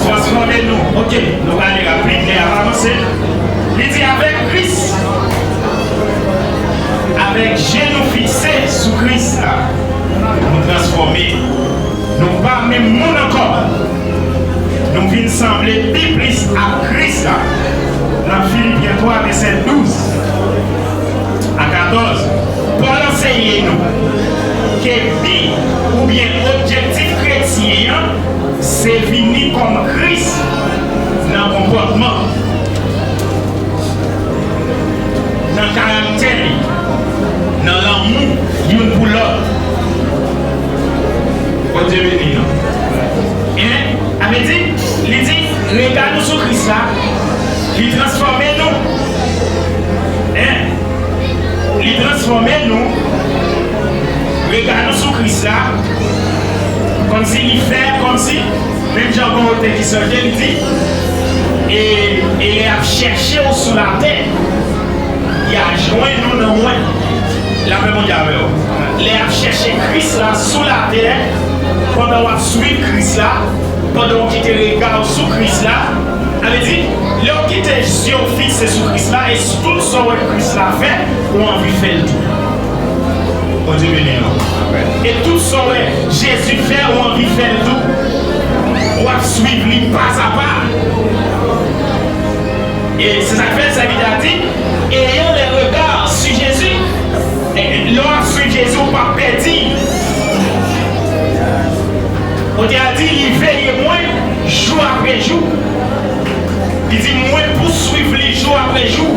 transfòme nou. Ok, nou prale rapid, lè a avanse. Li di, avèk Kris, avèk je nou fikse sou Kris la, nou transfòme. Nou pa menm moun ankò. Nou vin sanble pi plis ak Kris la. Nan Filipyen twa, vèsè douz a katòz, Pòl anseye nou ke bi oubyen objektif kretyen an se vini kòm Kris nan konpòtman, nan karaktè li, nan lanmou youn pou lòt. Bondye beni nou. Hein? Sa vle di, li di, rega nou sou Kris la, li transfòme nou. Hein? Li transfòme nou. Rega nou sou Kris la, kòmsi li fè, kòmsi, menm jan gon otè ki chante, li di, e, e lè y ap chèche w sou latè, y a jwenn ou nan mwen. Lapè Bondye avè w. Lè y ap chèche Kris la sou latè, pandan w ap swiv Kris la, pandan w kite rega w sou Kris la, sa vle di, lè w kite je w fikse sou Kris la, e tout sa w wè Kris la fè, ou anvi fè l tou. Bondye beni nou. E tout sa w wè Jezi fè, ou anvi fè l tou. W ap swiv li pa a pa. E se sa k fè sèvitè a di, ayant les regards sur Jésus. E lè w ap swiv Jezi, ou p ap pèdi. Otè a di, li veye mwen jou apre jou. Li di, mwen pouswiv li jou apre jou.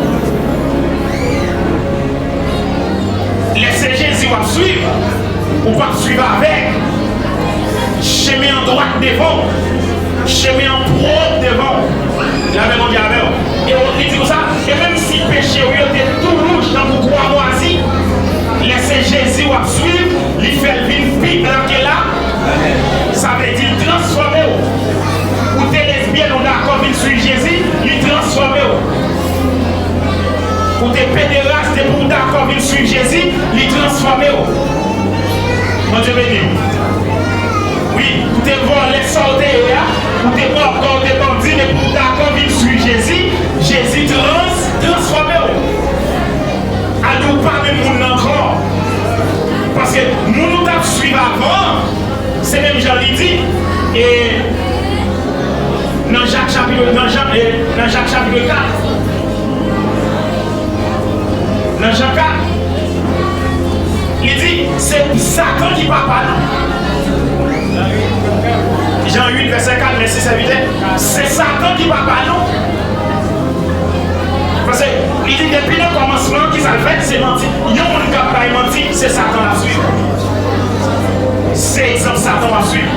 Lè se Jezi w ap swiv, ou p ap swiv avèg. Chemen an dwat devan w. Chemen an pwòp devan w. Lapè Bondye avè w. E w, li di konsa, e menm si peche w yo te tou wouj tankou kwa mwazi, lè se Jezi w ap swiv, li fè l vin pi blan ke la. Sa vle di l transfòme w. Ou te lesbyèn, ou dakò vin swiv Jezi, li transfòme w. Ou te pederas, depi w dakò vin swiv Jezi, li transfòme w. Bondye beni w. Wi, ou te vòlè sa w te ye a, ou te bòkò, ou te bandi, depi w dakò vin swiv Jezi, Jezi trans-, transfòme w. Al di w pa menm moun nan ankò. Paske moun ou t ap swiv avan an, se menm jan li di, e nan Jak chapit, nan Jan, e nan Jak chapit kat, nan Jan kat, li di, se Satan ki papa nou. Jan uit, vèsè kat, mèsi sèvitè. Se Satan ki papa nou. Paske li di depi nan kòmansman, kisa l fè? Se manti. Yon moun k ap bay manti, se Satan l ap swiv. Se egzanp Satan w ap swiv.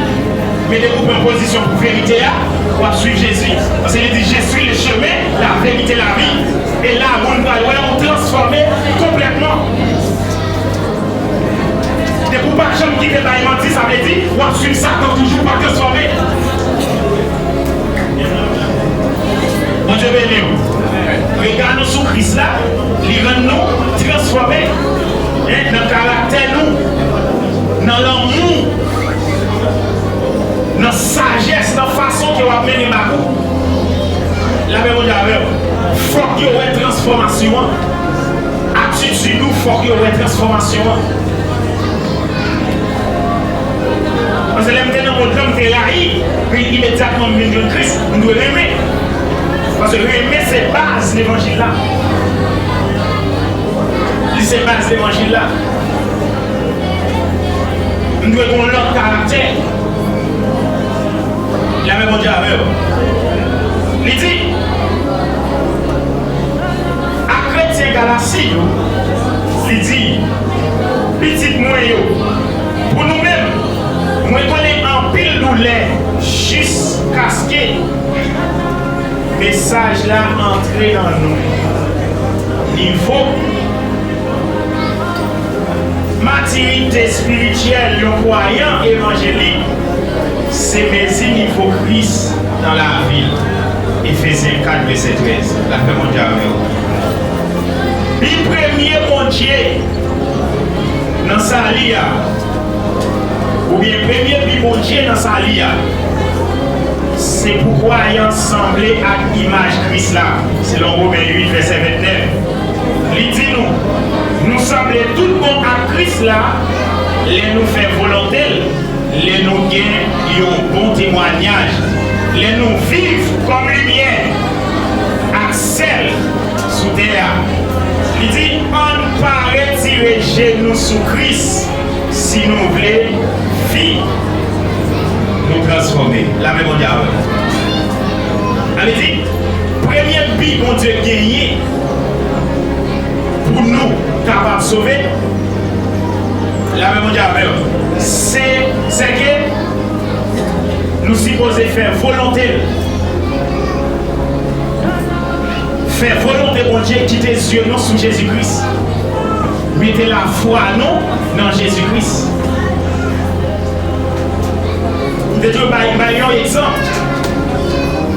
Men depi w pran pozisyon pou verite a, w ap swiv Jezi. Paske li di, je suis le chemin, la vérité, la vie. E la, moun pral wè ou transfòme konplètman. Depi w pa janm kite bay manti, sa vle di w ap swiv Satan toujou, w pa transfòme. Bondye beni w. Rega nou sou Kris la, li rann nou transfòme, en, nan karaktè nou, nan lanmou, nan sajès, nan fason ke w ap mennen bak ou. Lapè Bondye avè w. Fòk yo wè transfòmasyon an. Atitid ou, fòk yo wè transfòmasyon an. Paske lè m te nan mond lan, m te rayi, men imedyatman m vin jwenn Kris, m dwe renmen. Paske renmen se baz levanjil la. Li se baz levanjil la. Nou dwe gen yon lòt karaktè. Lapè Bondye avè w. Li di, ak kretyen Galasi yo, li di, pitit mwen yo, pou nou menm, mwen konnen anpil doulè jiskaske mesaj la antre nan nou. Nivo matirite espirityèl yon kwayan evanjelik se mezi nivo Kris nan lavi l. Efezyen kat, vèsè trèz. Lapè Bondye avè w. Bi premye Bondye nan sali a, oubyen premye bi Bondye nan sali a, se pou kwayan sanble ak imaj Kris la, selon Women uit, vèsè vennèf. Li di nou, nou sanble tout bon ak Kris la lè nou fè volonte l, lè nou gen yon bon temwayaj, lè nou viv kòm limyè ak sèl sou tè a. Li di, ann pa retire je nou sou Kris si nou vle vi nou transfòme. Lapè Bondye avè w. Sa vle di, premye bi Bondye genyen pou nou kapab sove, lapè Bondye avè w, se, se ke nou sipoze fè volonte l. Fè volonte Bondye, kite zye nou sou Jezi Kris. Mete lafwa nou nan Jezi Kris. M te dwe bay, bay yon egzanp.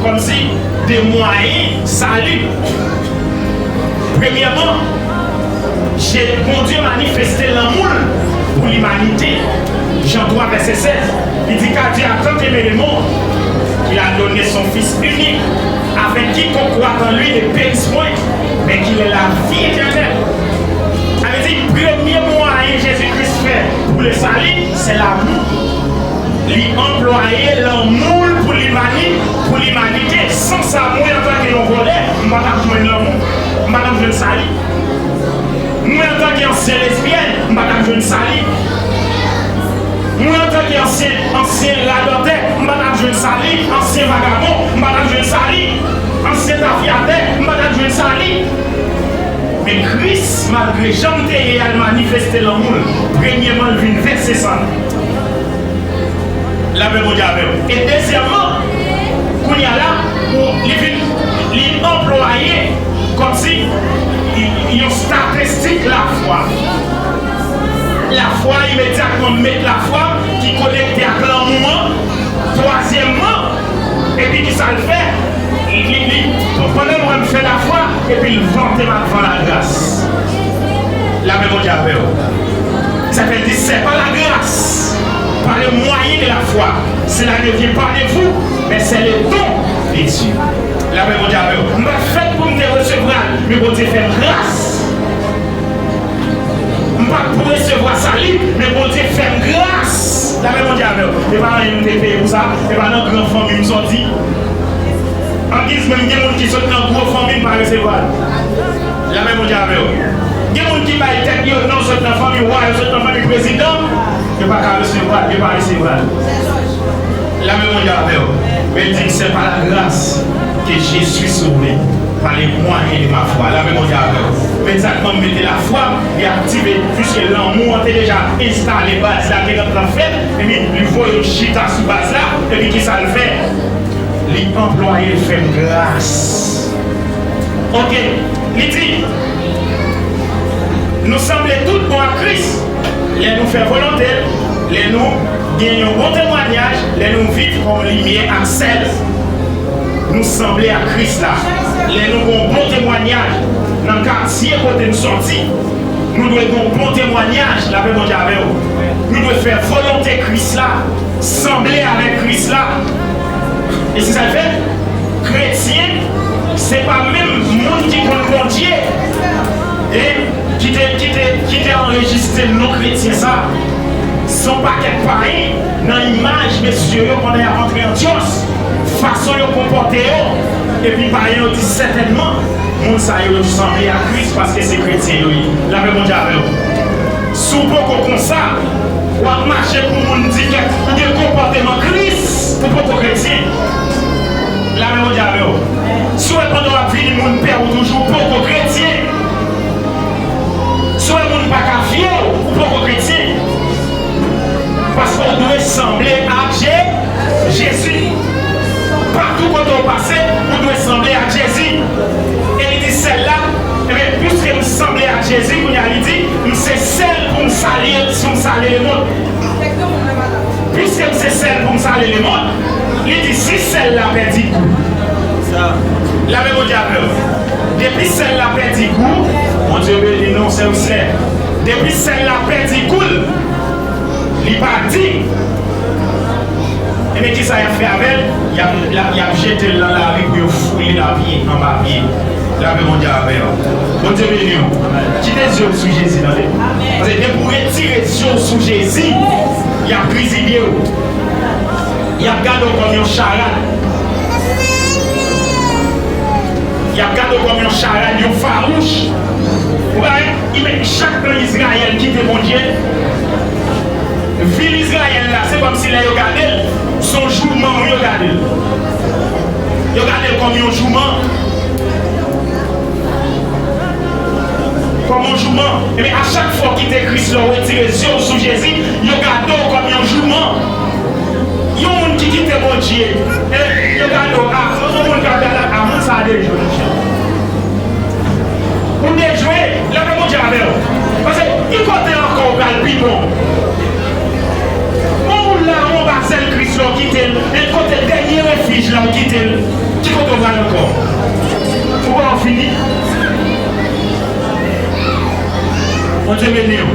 Kòmsi de mwayen sali. Premyèman, Je-, Bondye manifeste lanmou l pou limanite. Jan twa, vèsè sèz, li di, car Dieu a tant aimé le monde qu'il a donné son Fils unique, afin que quiconque croit en lui ne périsse point, mais qu'il ait la vie éternelle. Sa vle di, premye mwayen Jezi Kris fè pou le salut, se lanmou. Li anplwaye lanmou l pou limani-, pou limanite. San sa, mwen, antanke yon vòlè, m pa t ap jwenn lanmou, m pa t ap jwenn sali. Mwen, antanke ansyen lesbyèn, m pa t ap jwenn sali. Mwen, antanke ansyen, ansyen radòtè, m pa t ap jwenn sali. Ansyen vagabon, m pa t ap jwenn sali. Ansyen tafyatè, m pa t ap jwenn sali. Men Kris, malgre jan m te ye a, l manifeste lanmou l. Premyèman, l vin vèse san l. Lapè Bondye avè w. E dezyèmman, kounye a la, ou, li vin, li anplwaye kòmsi yon estatistik lafwa. Lafwa, imedyatman m met lafwa ki konekte ak lanmou an. Twazyèmman, epi ki sa l fè? Li, li, li, pandan l wè m fè lafwa, epi l vante m ak van lagras. Lapè Bondye avè w. Sa fè l di, c'est par la grâce, par le moyen de la foi. Cela ne vient pas de vous, mais c'est le don de Dieu. Lapè Bondye avè w. M pa t fèt pou m te resevwa l, men Bondye fè m gras. M pa t pou resevwa sali, men Bondye fè m gras. Lapè Bondye avè w. E pa anyen m te peye pou sa. E pa nan gran fanmi m sòti. Angiz menm, gen moun ki sot nan gwo fanmi, m pa resevwa l. Lapè Bondye avè w. Gen moun ki bay tèt yo non, sot nan fanmi wa, yo sot nan fanmi prezidan, yo pa ka resevwa l, yo pa resevwa l. Lapè Bondye avè w. Men l di, c'est par la grâce que je suis sauvé, par le moyen de ma foi. Lapè Bondye avè w. Imedyatman m mete lafwa m, li aktive, piske lanmou an te deja enstale, baz la te gentan fèt, epi li voye l chita sou baz la, epi ki sa l fè? Li anplwaye l fè m gras. Oke, li di, nou sanble tout bon ak Kris lè nou fè volonte l, lè nou gen yon bon temwayaj, lè nou viv kòm limyè ak sèl. Nou sanble ak Kris la. Lè nou gen yon bon temwayaj nan katye kote n sòti, nou dwe gen yon bon temwayaj, lapè Bondye avè w. Nou dwe fè volonte Kris la, sanble avèk Kris la. E se sa k fè, kretyen, se pa menm moun ki konn Bondye, e ki te, ki te, ki te anrejistre non kretyen sa. Se yon pakèt payen nan imaj mesye yo pandan y ap antre Antyòs. Fason yo konpòte yo, epi payen yo di, sètènman, moun sa yo, yo sanble ak Kris paske se kretyen yo ye. Lapè Bondye avè w. Si w poko konsa, w ap mache pou moun di kèk, ou gen konpòteman Kris, ou poko kretyen. Lapè Bondye avè w. Si w wè pandan w ap vini moun pè w toujou, ou poko kretyen. Si w wè moun pa ka vye w, ou poko kretyen. Paske w dwe sanble ak Je-, Jezi. Patou kote w pase, ou dwe sanble ak Jezi. E li di sèl la, ebyen, piske m sanble ak Jezi, kounye a li di, m se sèl pou m salye, pou m salye lemonn. Piske m se sèl pou m salye lemonn, li di si sèl la pèdi gou. Lapè Bondye avè w. Depi sèl la pèdi gou, Bondye beni nou, sè e sè. Depi sèl la pèdi gou l, li pa di. Ebyen, kisa y ap fè avè l? Y ap, y ap, y ap jete l nan lari pou yo foule l a pye, anba pye. Lapè Bondye avè w. Bondye beni w. Kite zye w sou Jezi, tande. Paske depi w retire zye w sou Jezi, y ap rizibye w. Y ap gade w kòm yon charad. Y ap gade w kòm yon charad, yon fawouch. Ou pa wè, i men chak tan Izrayèl kite Bondye, vil Izrayèl la, se kòmsi lè yo gade l, se yon jouman wi yo gade l. Yo gade l kòm yon jouman. Kòm yon jouman. Ebyen, a chak fwa w kite Kris la, w retire zye w sou Jezi, yo gade w kòm yon jouman. Yon moun ki kite Bondye, e yo gade w, a, yon moun k ap gade, a, moun sa a dejwe, monchè. Ou dejwe, lapè Bondye avè w. Paske ki kote ankò w pral pi bon? Yon moun la, yon bazèl Kris la, w kite l, e kote dènye refij la, w kite l. Ki kote w pral ankò? Ou pa w fini? Bondye beni w.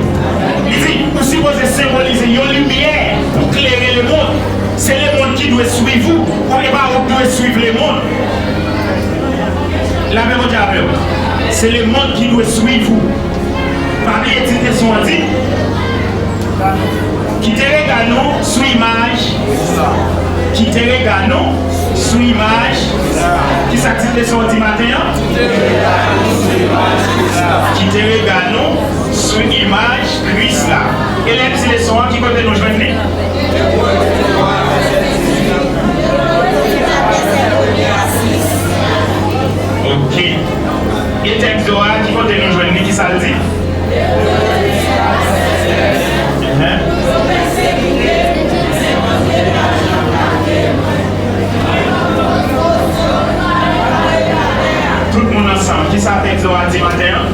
Li di, ou sipoze senbolize yon limyè pou klere lemonn. Se lemonn ki dwe swiv ou, ou e pa ou k dwe swiv lemonn. Lapè Bondye avè w. Se lemonn ki dwe swiv ou. Pa bliye tit leson an di, kite rega nou sou imaj. Kite rega nou sou imaj. Kisa tit leson an di maten an? Kite rega nou sou imaj Kris la. E lè n li leson an, ki kote nou jwenn li? Ok. E tèks do a, ki kote nou jwenn li? Kisa l di? Enhen. Tout moun ansanm, kisa tèks do a di maten an?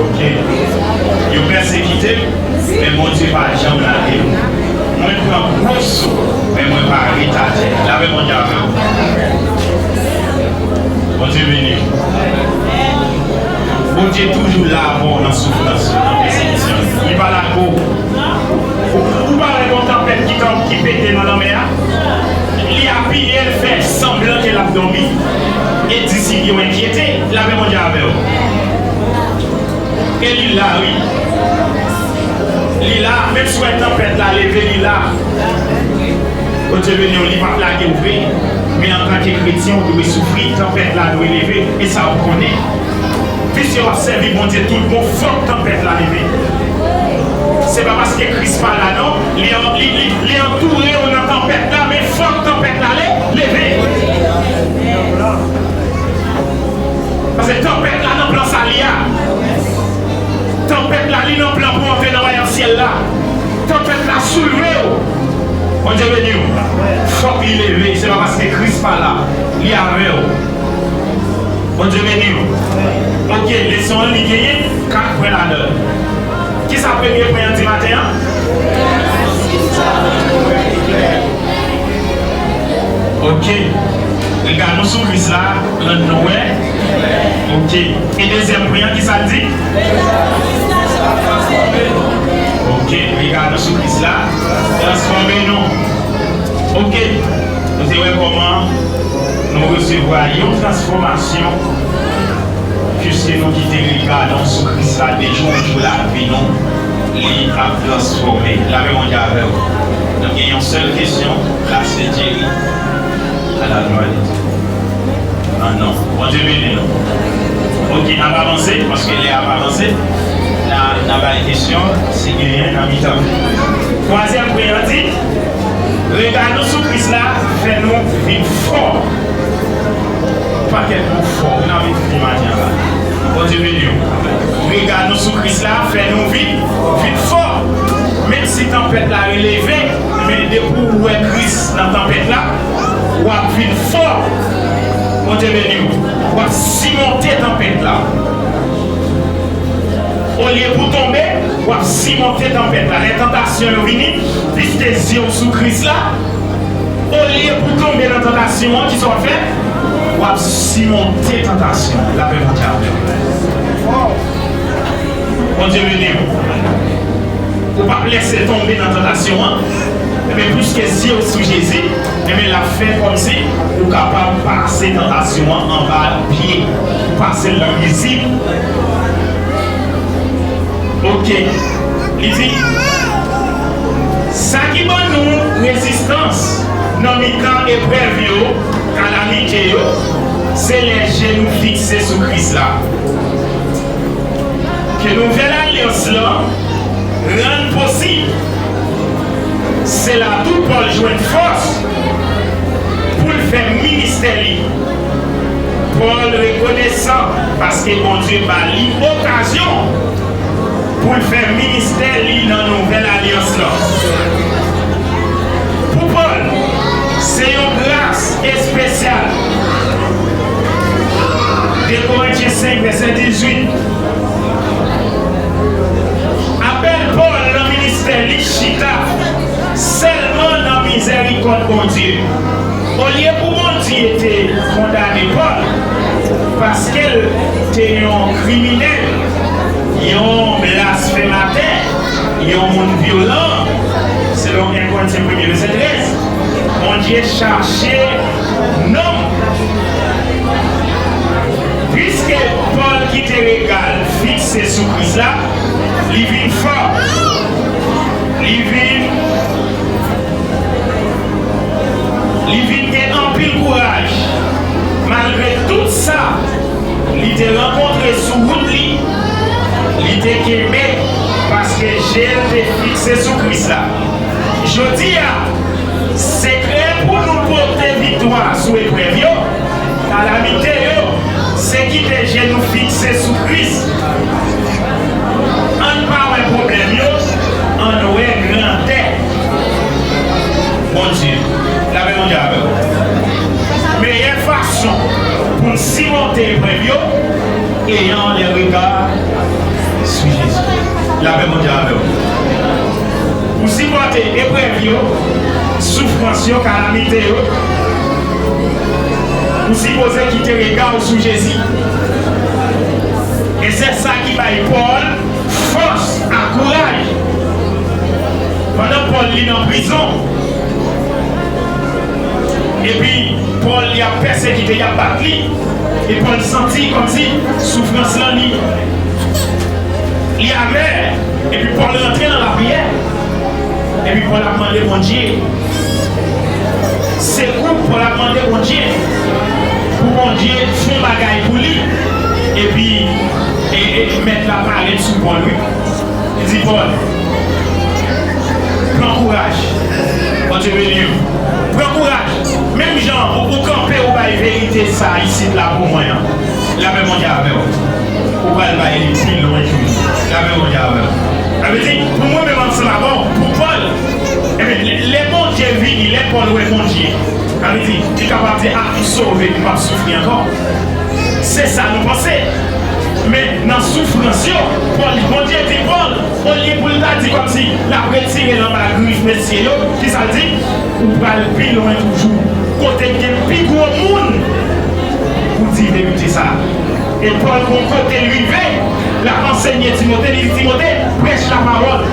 Ok. Yo pèsekite m, men Bondye pa janm lage m. Mwen pran gwo so, men mwen pa ret atè. Lapè Bondye avè w. Bondye beni w. Bondye toujou la avè w nan soufrans ou, nan pèsekisyon. Li pa lage w. Ou, ou pa wè gon tanpèt ki tan, ki pete nan lanmè a? Li apiye l fè sanblan ke l ap dòmi. E disip yo enkyete. Lapè Bondye avè w. E li la, wi. Li la, menm si w wè tanpèt la leve, li la. Bondye beni w, li p ap lage w vre. Men antanke kretyen, w dwe soufri, tanpèt la dwe leve. E sa w konnen. Piske w ap sèvi Bondye tout bon, fòk tanpèt la leve. Se pa paske Kris pa la, non. Li an-, li, li, li antoure w nan tanpèt la, men fòk tanpèt la le-, leve. Paske tanpèt la nan plan sa li a. Tanpèt la, li nan plan pou antre nan wayòm syèl la. Tanpèt la soulve w. Bondye beni w. Fòk li leve. Se pa paske Kris pa la. Li avè w. Bondye beni w. Ok, leson an, li genyen kat pwen ladan l. Kisa premye pwen an di maten an? Ok. Rega nou sou Kris la, rann nou wè. Ok. E dezyèm pwen an, kisa l di? Ok. Rega nou sou Kris la, transfòme nou. Ok. Nou te wè kòman nou resevwa yon transfòmasyon. Piske nou kite rega nou sou Kris la, de jou an jou lavi nou, li ap transfòme. Lapè Bondye avè w. Nou gen yon sèl kesyon, la se Dye. A la glwa de Dye. Non, Bondye beni nou. Ok, n ap avanse, paske lè ap avanse, n a, n a bay kesyon, si genyen, nan mitan. Twazyèm pwen an di, rega nou sou Kris la fè nou vin fò. Pakèt mo fò, wi, n ap vin fini maten an la. Bondye beni w. Rega nou sou Kris la fè nou vin, vin fò. Menm si tanpèt la releve, men depi w wè Kris nan tanpèt la, w ap vin fò. Bondye beni w. W ap simonte tanpèt la. Olye pou w tonbe, w ap simonte tanpèt la. Lè tantasyon yo vini, piske zye w sou Kris la, olye pou w tonbe nan tantasyon an, kisa w ap fè? W ap simonte tantasyon an. Lapè Bondye avè w. Bondye beni w. Ou p ap lèse tonbe nan tantasyon an. Ebyen, piske zye w sou Jezi, ebyen, l ap fè kòmsi ou kapab pase tantasyon an anba pye, ou pase l nan rizib. Ok. Li di, sa ki ban nou rezistans nan mitan eprèv yo, kalamite yo, se lè je nou fikse sou Kris la. Ke nouvèl alyans lan rann posib. Se la tou Pòl jwenn fòs pou l fè ministè li. Pòl rekonesan paske Bondye ba li okazyon pou l fè ministè li nan nouvèl alyans lan. Pou Pòl, se yon gras espesyal. De Korentyen senk, vèsè dizuit. Apèl Pòl nan ministè li chita sèlman nan mizèrikòd Bondye. Olye pou Bondye te kondane Pòl paske l te yon kriminèl, yon blasfematè, yon moun vyolan, selon en Korentyen premye vèsè trèz, Bondye chache nonm. Piske Pòl kite rega l fikse sou Kris la, li vin fò. Li vin, li vin gen anpil kouraj. Malgre tout sa li te rankontre sou wout li, li te kenbe paske je l te fikse sou Kris la. Jodi a, sekrè pou nou pote viktwa sou eprèv yo, kalamite yo, se kite je nou fikse sou Kris. Ann pa wè pwoblèm yo, ann wè grandè Bondye. Lapè Bondye avè w. Meyè fason pou n simonte eprèv yo, ayant les regards sur Jésus. Lapè Bondye avè w. Pou sipòte eprèv yo, soufrans yo, kalamite yo, ou sipoze kite rega w sou Jezi. E se sa ki bay Pòl fòs ak kouraj. Pandan Pòl li nan prizon, epi Pòl li ap pèsekite, y ap bat li, e Pòl santi kòmsi soufrans lan li, li amè, epi Pòl rantre nan lapriyè. Epi Pòl ap mande Bondye sekou, Pòl ap mande Bondye pou Bondye fè yon bagay pou li. Epi e, e, mèt la parèt sou Pòl, wi. Li di, Pòl, pran kouraj. Bondye beni w. Pran kouraj. Menm jan ou, ou kanpe, ou bay verite sa isit la pou mwen an. Lapè Bondye avè w. Ou pral bay li pi lwen toujou. Lapè Bondye avè w. Sa vle di, pou mwen menm ansanm avè w, pou Pòl, ebyen, lè, lè Bondye vini, lè Pòl wè Bondye, sa vle di, li kapab di, a, m sove, m p ap soufri ankò. Se sa nou panse. Men, nan soufrans yo, Pòl, Bondye di Pòl, olye pou l ta di kòmsi l ap retire l anba grif mesye yo, kisa l di? Ou pral pi lwen toujou, kote gen pi gwo moun pou di verite sa a. E Pòl gon kote l rive, l ap ansenye Timote, li di, Timote, prèch lapawòl.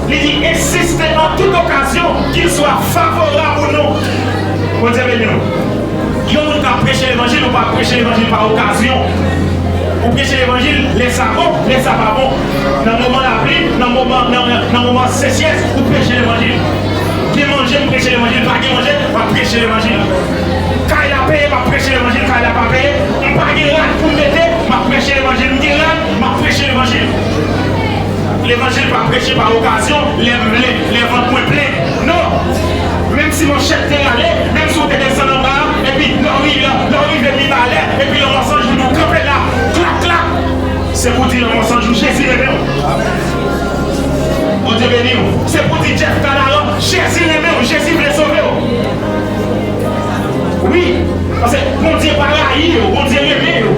Li di, ensiste an tout okazyon, qu'il soit favorable ou non. Bondye beni w. Yon moun k ap preche levanjil, ou pa preche levanjil pa okazyon. Ou preche levanjil lè sa bon, lè sa pa bon. Nan moman lapli, nan moman, nan, nan, nan moman sechyès, ou preche levanjil. Gen manje, m preche levanjil. Pa gen manje, m ap preche levanjil. Kay la peye, M ap preche levanjil, kay la pa peye, m pa gen rad pou m mete, m ap preche levanjil, m gen rad, m ap preche levanjil. Levanjil pa preche pa okazyon, lè m vle, lè vant mwen plen. Non! Menm si manchèt te rale, menm si w te desann anba a, epi lè w ri-, lè, lè w rive Mibalè, epi yon mòso jou di w kanpe la, klak, klak! Se pou di lanmò san jou, Jezi renmen w. Bondye beni w. Se pou di Jeff Canaran, Jezi renmen w, Jezi vle sove w. Wi, paske Bondye pa rayi yo, Bondye renmen yo.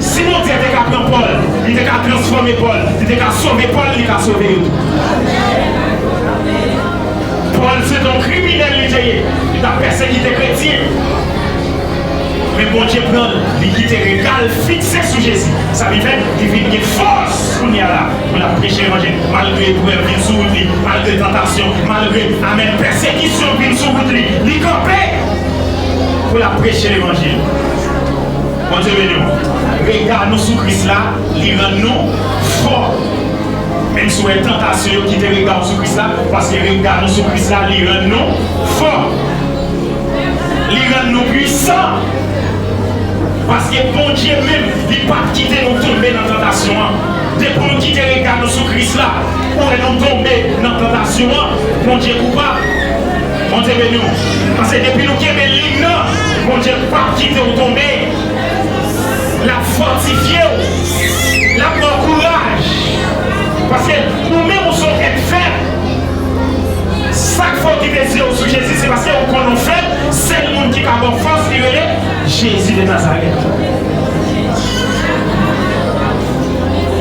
Si Bondye te ka pran Pòl, li te ka transfòme Pòl, li te ka sove Pòl, li ka sove yo tou. Pòl se t on kriminèl li te ye. Li t ap pèsekite kretyen. Men Bondye pran l, li kite rega l fikse sou Jezi. Sa vin fè, li vin gen fòs kounye a la pou l ap preche levanjil, malgre eprèv vin sou wout li, malgre tantasyon, malgre, amèn, pèsekisyon vin sou wout li. Li kanpe pou l ap preche levanjil. Bondye beni w. Rega nou sou Kris la, li rann nou fò. Menm si w wè tantasyon yo, kite rega w sou Kris la, paske rega nou sou Kris la, li rann nou fò. Li rann nou pwisan. Paske Bondye menm, li p ap kite nou tonbe nan tantasyon an. Depi nou kite rega nou sou Kris la, ou wè nou tonbe nan tantasyon an, Bondye koupab. Bondye beni w. Paske depi nou kenbe liy nan, Bondye p ap kite w tonbe. L ap fòtifye w. L ap ba w kouraj. Paske ou menm ou se yon èt fèb. Sa k fè w kite zye w sou Jezi, se paske ou konnen w fèb. Sèl moun ki ka ba w fòs, li rele Jezi de Nazarèt.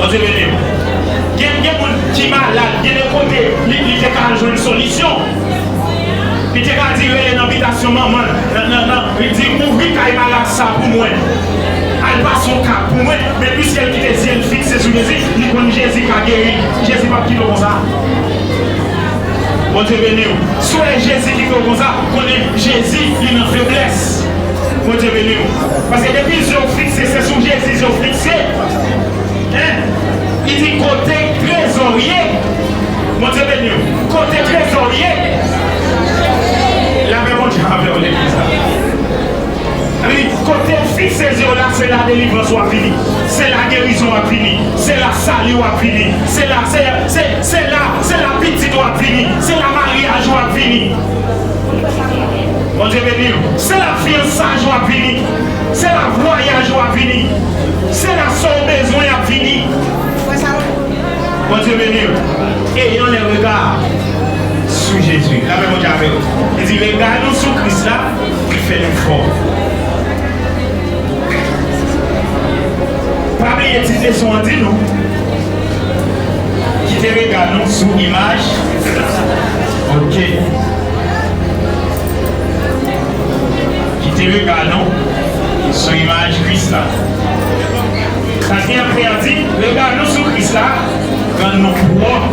Bondye beni w. Gen, gen moun ki malad, gen de kote li, li te ka al jwenn solisyon. Li te ka di rele nan bitasyon manman l, nan, nan, nan, li di, "Ouvri kay malad sa pou mwen. Al pase yon kap pou mwen." Men piske l kite zye l fikse sou Jezi, li konn Jezi ka geri l. Jezi p ap kite w konsa. Bondye beni w. Si w wè Jezi kite w konsa, konnen Jezi, li nan feblès. Bondye beni w. Paske depi zye w fikse, se sou Jezi zye w fikse. Hein? Li di, "Kote trezò w ye?" Bondye beni w. "Kote trezò w ye?" Lapè Bondye avè w, legliz la. Li di, "Kote w fikse zye w la, se la delivrans w ap vini. Se la gerizon w ap vini. Se la sali w ap vini. Se la, se, se, se la, se la pitit w ap vini. Se la maryaj w ap vini." Bondye beni w. Se la fiyansaj w ap vini. Se la vwayaj w ap vini. Se la sa w bezwen ap vini. Bondye beni w. Ayons les regards sur Jésus. Lapè Bondye avè w. Li di, rega nou sou Kris la, ki fè nou fò. Pa bliye tit leson an di nou, kite rega nou sou imaj. Ok. Kite rega nou sou imaj Kris la. Katriyèm pwen an di, rega nou sou Kris la rann nou pwòp.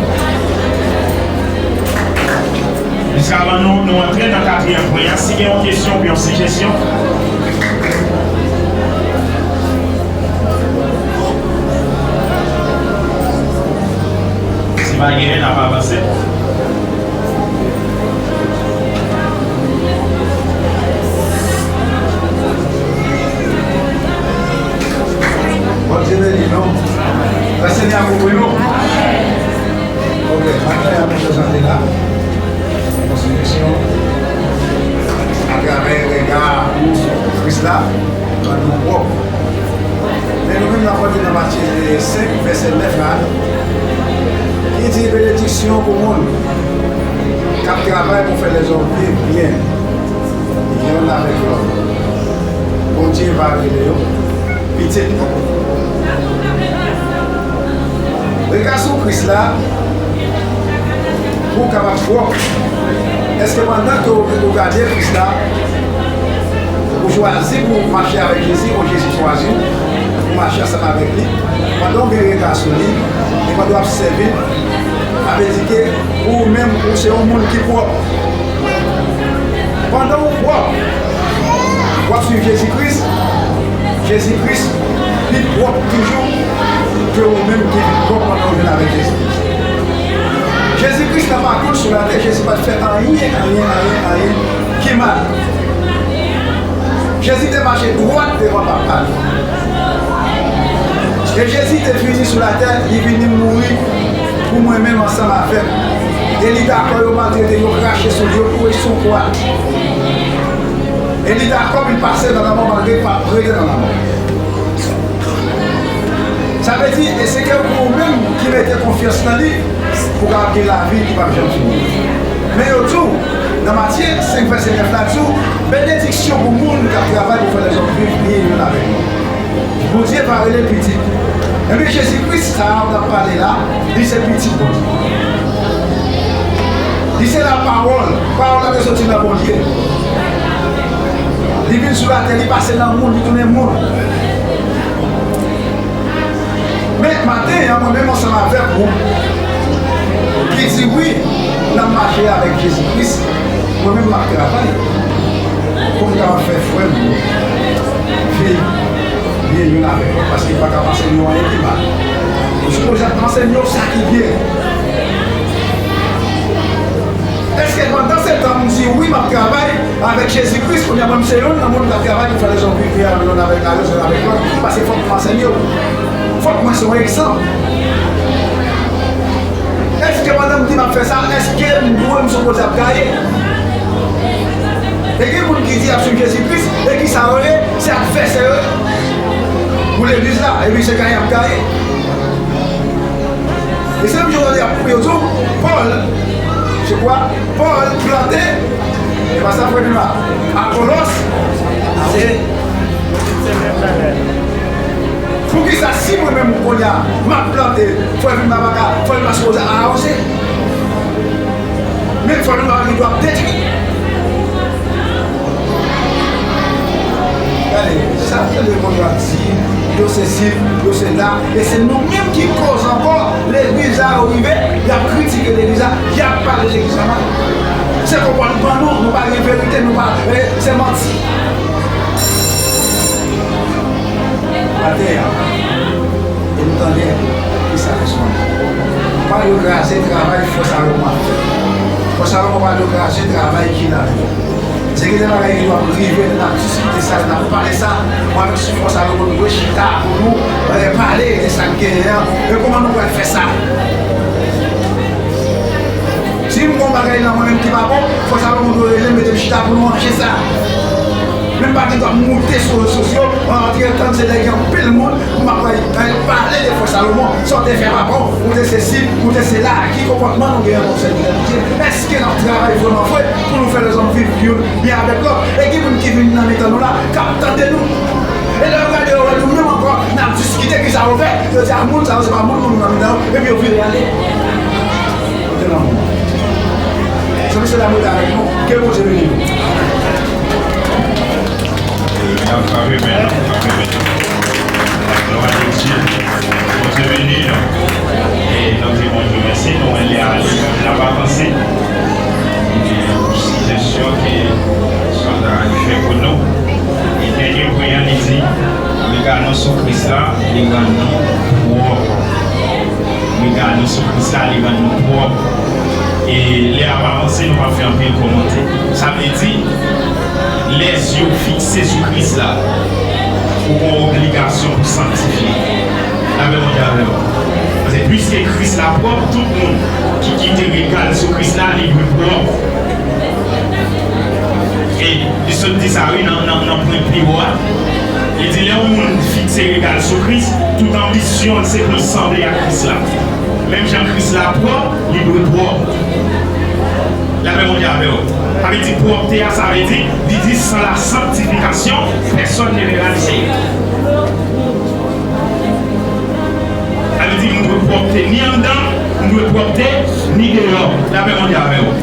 Jiskavan nou, nou antre nan katriyèm pwen an, si gen yon kesyon oubyen yon sijesyon, si pa genyen, n ap avanse. Bondye beni nou. Lesenyè a kouvri nou. Ok, maten an nou prezante la. Konsideresyon atravè rega Kris la, rann nou pwòp. Men nou menm n ap pran nan Matye senk, vèsè nèf la, ki di, benediksyon pou moun k ap travay pou fè lèzòm viv byen, yonn avèk lòt. Bondye va rele yo pitit li. Rega sou Kris la, pou w kapab pwòp. Èske pandan ke w, ou gade Kris la, ou chwazi pou w mache avèk Jezi, ou Jezi chwazi w pou w mache ansanm avèk li, pandan w gen rega sou li, e pandan w ap sèvi l, sa vle di ke ou menm, ou se yon moun ki pwòp. Pandan w pwòp, w ap swiv Jezi Kris, Jezi Kris pi pwòp toujou ke ou menm ki vin pwòp pandan w jwenn avèk Jezi Kris. Jezi Kris nan pakou l sou latè, Jezi pa t fè anyen, anyen, anyen, anyen ki mal. Jezi te mache dwat devan Papa l. E Jezi te vini sou latè, li vini mouri pou mwen menm ansanm avè w. E li dakò yo maltrete l, yo krache sou li, yo kouche l sou kwa. E li dakò pou l pase nan lanmò malgre l pa t prete nan lanmò. Sa vle di, e se ke pou ou menm ki mete konfyans nan li, pou w kapab gen lavi ki p ap janm fini. Men yo di w, nan Matye senk vèsè nèf la, di w, benediksyon pou moun k ap travay pou fè lèzòm viv byen youn avèk lòt. Bondye pa rele l pitit. Ebyen, Jezi Kris, sa a w ap pale la, li se pitit Bondye. Li se lapawòl. Pawòl la te soti nan Bondye. Li vin sou latè, li pase nan moun, li tounen moun. Men maten an, mwen menm ansanm avèk ou, ki di wi, n ap mache avèk Jezi Kris, mwen menm m ap travay pou m kapab fè frè m yo viv byen youn avèk lòt, paske m pa ka ansenye yo anyen ki mal. M sipoze ap ansenye yo sa ki byen. Èske pandan se tan m di wi, m ap travay avèk Jezi Kris, kounye a mwen, m se youn nan moun k ap travay pou fè lèzòm viv byen youn avèk, youn avèk lòt, paske fòk m ansenye yo. Fòk mwen se yon egzanp. Èske pandan m di m ap fè sa, èske m dwe, m sipoze ap gaye? E gen moun ki di y ap swiv Jezi Kris, e ki sa yo ye? Se advèsè yo ye pou legliz la, epi se gaye y ap gaye. E se menm jan w tande y ap, yo di w, Pòl, se kwa? Pòl plante, e pa sa frè Vilma, Apolòs, se. Poukisa si mwen menm kounye a, m ap plante, frè Vilma pa ka, frè Vilma sipoze awoze? Men frè Vilma pa gen dwa detwi. Gade, sa tande moun yo ap di, yo sesi, yo sela, e se nou menm ki koz ankò, legliz la yo rive, y ap kritike legliz la, y ap pale legliz la mal. Se konpòtman nou, nou pa gen verite, nou pa, eh, se manti. Atè a. E nou tande ki sa k sou. Pa yo kraze travay frè Salomon ap fè. Frè Salomon pa yo kraze travay ki la. Se gen de bagay ki dwe rive, n ap diskite sa, n ap pale sa. Mwen avèk frè Salomon, nou dwe chita pou nou, eh, pale de sa k genyen an. E kòman nou pral fè sa? Si m gon bagay nan mwen menm ki pa bon, frè Salomon dwe rele m, mete m chita pou nou ranje sa. Men m pa gen dwa moute sou rezo sosyo, antre tann se lè gen anpil moun, pou m ap pale de frè Salomon, sa w te fè pa bon, ou te sesi, ou te sela, ki konpòtman nou genyen kòm sèvitè Bondye? Èske n ap travay vrèman vre pou nou fè lèzòm viv youn byen avèk lòt? E gen moun ki vin nan mitan nou la, k ap tande nou. E lè yo gade yo wè nou menm ankò, n ap diskite kisa yo fè, yo di, a, moun sa yo, se pa moun pou nou nan mitan yo, epi yo vire ale. Kote lanmou? Zanmi, se la mwen avèk nou. Ke Bondye beni nou. N ap frape men nou, frape men nou. Glwa a Dye. Bondye beni nou. E n ap di Bondye mèsi, nou wè lè a li menm l ap avanse. E pou sijesyon ke Sandra fè pou nou. E dènye pwen an, li di, rega nou sou Kris la, li rann nou pwòp. Rega nou sou Kris la, li rann nou pwòp. E lè a ap avanse, nou p ap fè anpil kòmantè. Sa vle di, lè zye w fikse sou Kris la, ou gen yon obligasyon pou sanktifye. Lapè Bondye avè w. Paske piske Kris la pwòp, tout moun ki kite rega l sou Kris la, li dwe pwòp. E li sot di sa, wi, nan, nan, nan pwen pi wo a. Li di, lè yon moun fikse rega l sou Kris, tout anbisyon l se pou l sanble ak Kris la. Menm jan Kris la pwòp, li dwe pwòp. Lapè Bondye avè w. Sa vle di pwòpte a, sa vle di, li di, sans la sanctification, personne ne verra le Seigneur. Sa vle di, m dwe pwòpte ni anndan, m dwe pwòpte ni deyò. Lapè Bondye avè w.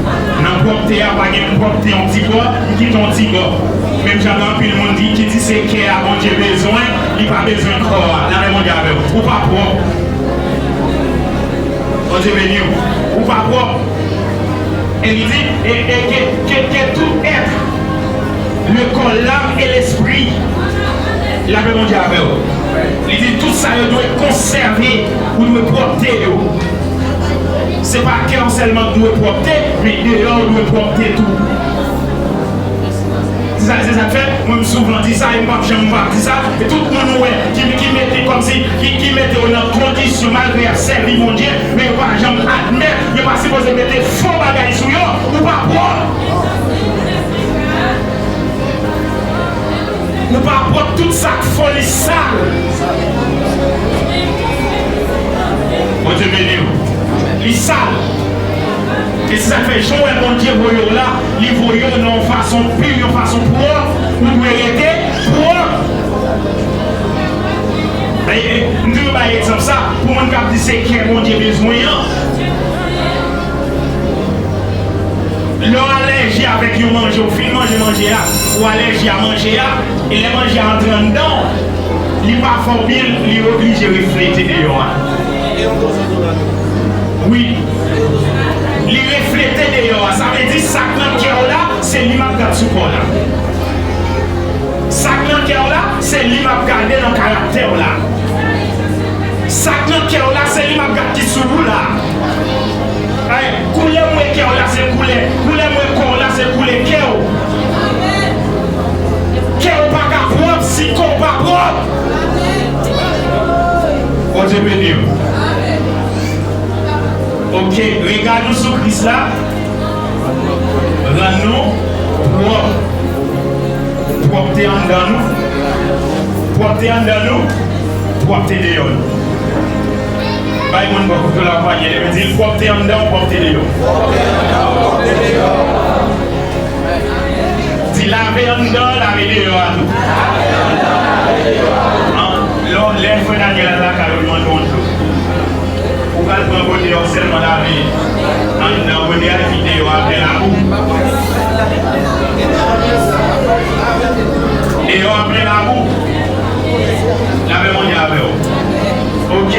Nan pwòpte a, pa gen m pwòpte yon ti bò, m kite yon ti bò. Menm jan gen anpil moun di, ki di se kè a Bondye bezwen, li pa bezwen kò a. Lapè Bondye avè w. Ou pa pwòp. Bondye beni w. Ou pa pwòp. E li di, e, e ke, ke, ke tout être, le corps, l'âme et l'esprit, lapè Bondye avè w. Li di, tout sa yo dwe konsève, ou dwe pwòpte yo. Se pa kè w sèlman k dwe pwòpte, men deyò w dwe pwòpte tou. Sa, se sa k fè, mwen, m souvan di sa, e m p ap janm p ap di sa. E tout moun ou wè ki, ki mete kòmsi, ki, ki mete yo nan kondisyon, malgre y ap sèvi Bondye, men yo pa janm admèt, yo pa sipoze mete fo bagay sou yo. Ou pa pwòp. Ou pa pwòp, tout sa k fo, li sal. Bondye beni w. Li sal. E se sa k fè, jan w wè Bondye voye w la, li voye w nan yon fason pi, yon fason pwòp, ou dwe rete pwòp. E, e, m toujou bay egzanp sa, pou moun k ap di se kè Bondye bezwen an. Lè w alèji avèk yon manje, ou fin manje manje a, ou alèji a manje a, e lè manje a antre anndan w, li pa fè w byen, li oblije reflete deyò a. Wi. Li reflete deyò a. Sa vle di sa k nan kè w la, se li m ap gad sou kò w la. Sa k nan kè w la, se li m ap gade nan karaktè w la. Sa k nan kè w la, se li m ap gad ki sou ou la. Ay, koulè m wè kè w la, se koulè. Koulè m wè kò w la, se koulè kè w. Kè w pa ka pwòp si kò w pa pwòp. Bondye beni w. Ok, rega nou sou Kris la rann nou pwòp. Pwòpte anndan nou, pwòpte anndan nou, pwòpte deyò nou. Bay moun bò kote w la yon panye, epi di l pwòpte anndan w, pwòpte deyò. Di lave anndan, lave deyò a tou. An, lè, lè frè Daniel al lakay ou, li mande w dlo. Ou pral pran kote yo sèlman lave anndan kote a, epi deyò a plen labou. Deyò a plen labou. Lapè Bondye avè w. Ok.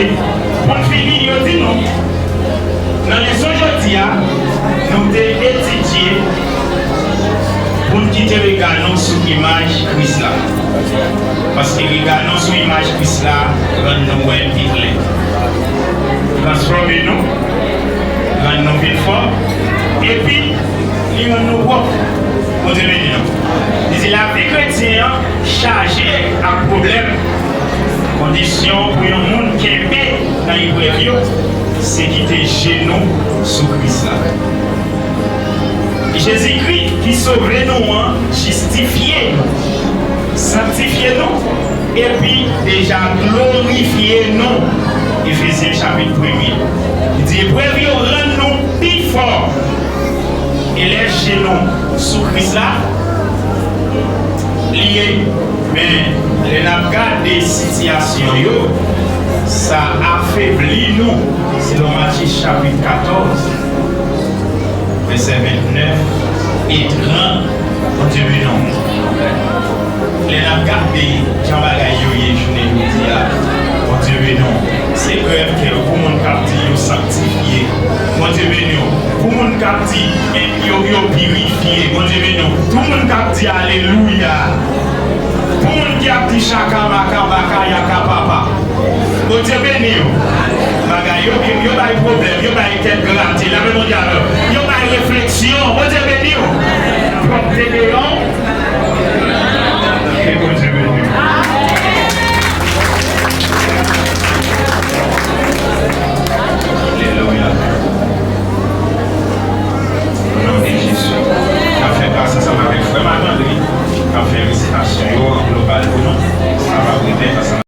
Pou n fini, yo di nou, nan leson jodi a, nou te etidye pou n kite rega nou sou imaj Kris la. Paske rega nou sou imaj Kris la rann nou wè pi klè. Transfòme nou, rann nou vin fò, epi li rann nou pwòp. Bondye beni nou. Li di lavi kretyen an chaje ak pwoblèm. Kondisyon pou yon moun kenbe nan eprèv yo, se kite je nou sou Kris la. Jezikri ki sove nou an jistifye nou, sanktifye nou, epi deja glorifye nou. Efezyen chapit premye. Li di eprèv yo rann nou pi fò. E lè je nou sou Kris la, li ye. Men, lè n ap gade sitiyasyon yo, sa afebli nou, selon Matye chapit katòz, vèsè vennèf e trant, Bondye beni w. Lè n ap gade jan bagay yo ye jounen jodi a, Bondye beni w. Se grèv kè yo pou moun k ap di yo sanktifye. Bondye beni w. Pou moun k ap di, eh, yo, yo pirifye. Bondye beni w. Pou moun k ap di alelouya. Pou moun ki ap di chaka maka baka yaka papa. Bondye beni yo. Bagay yo, yo, yo bay pwoblèm, yo bay tèt grate. Lapè Bondye avè w. Yo bay refleksyon. Bondye beni yo. Pwòpte deyò. Ke Bondye beni w. Alelouya. O non de Jezi. N ap fè gras ansanm avèk frè m Marc-André, k ap fè resitasyon yo an global pou nou. Sa va premèt ansanm.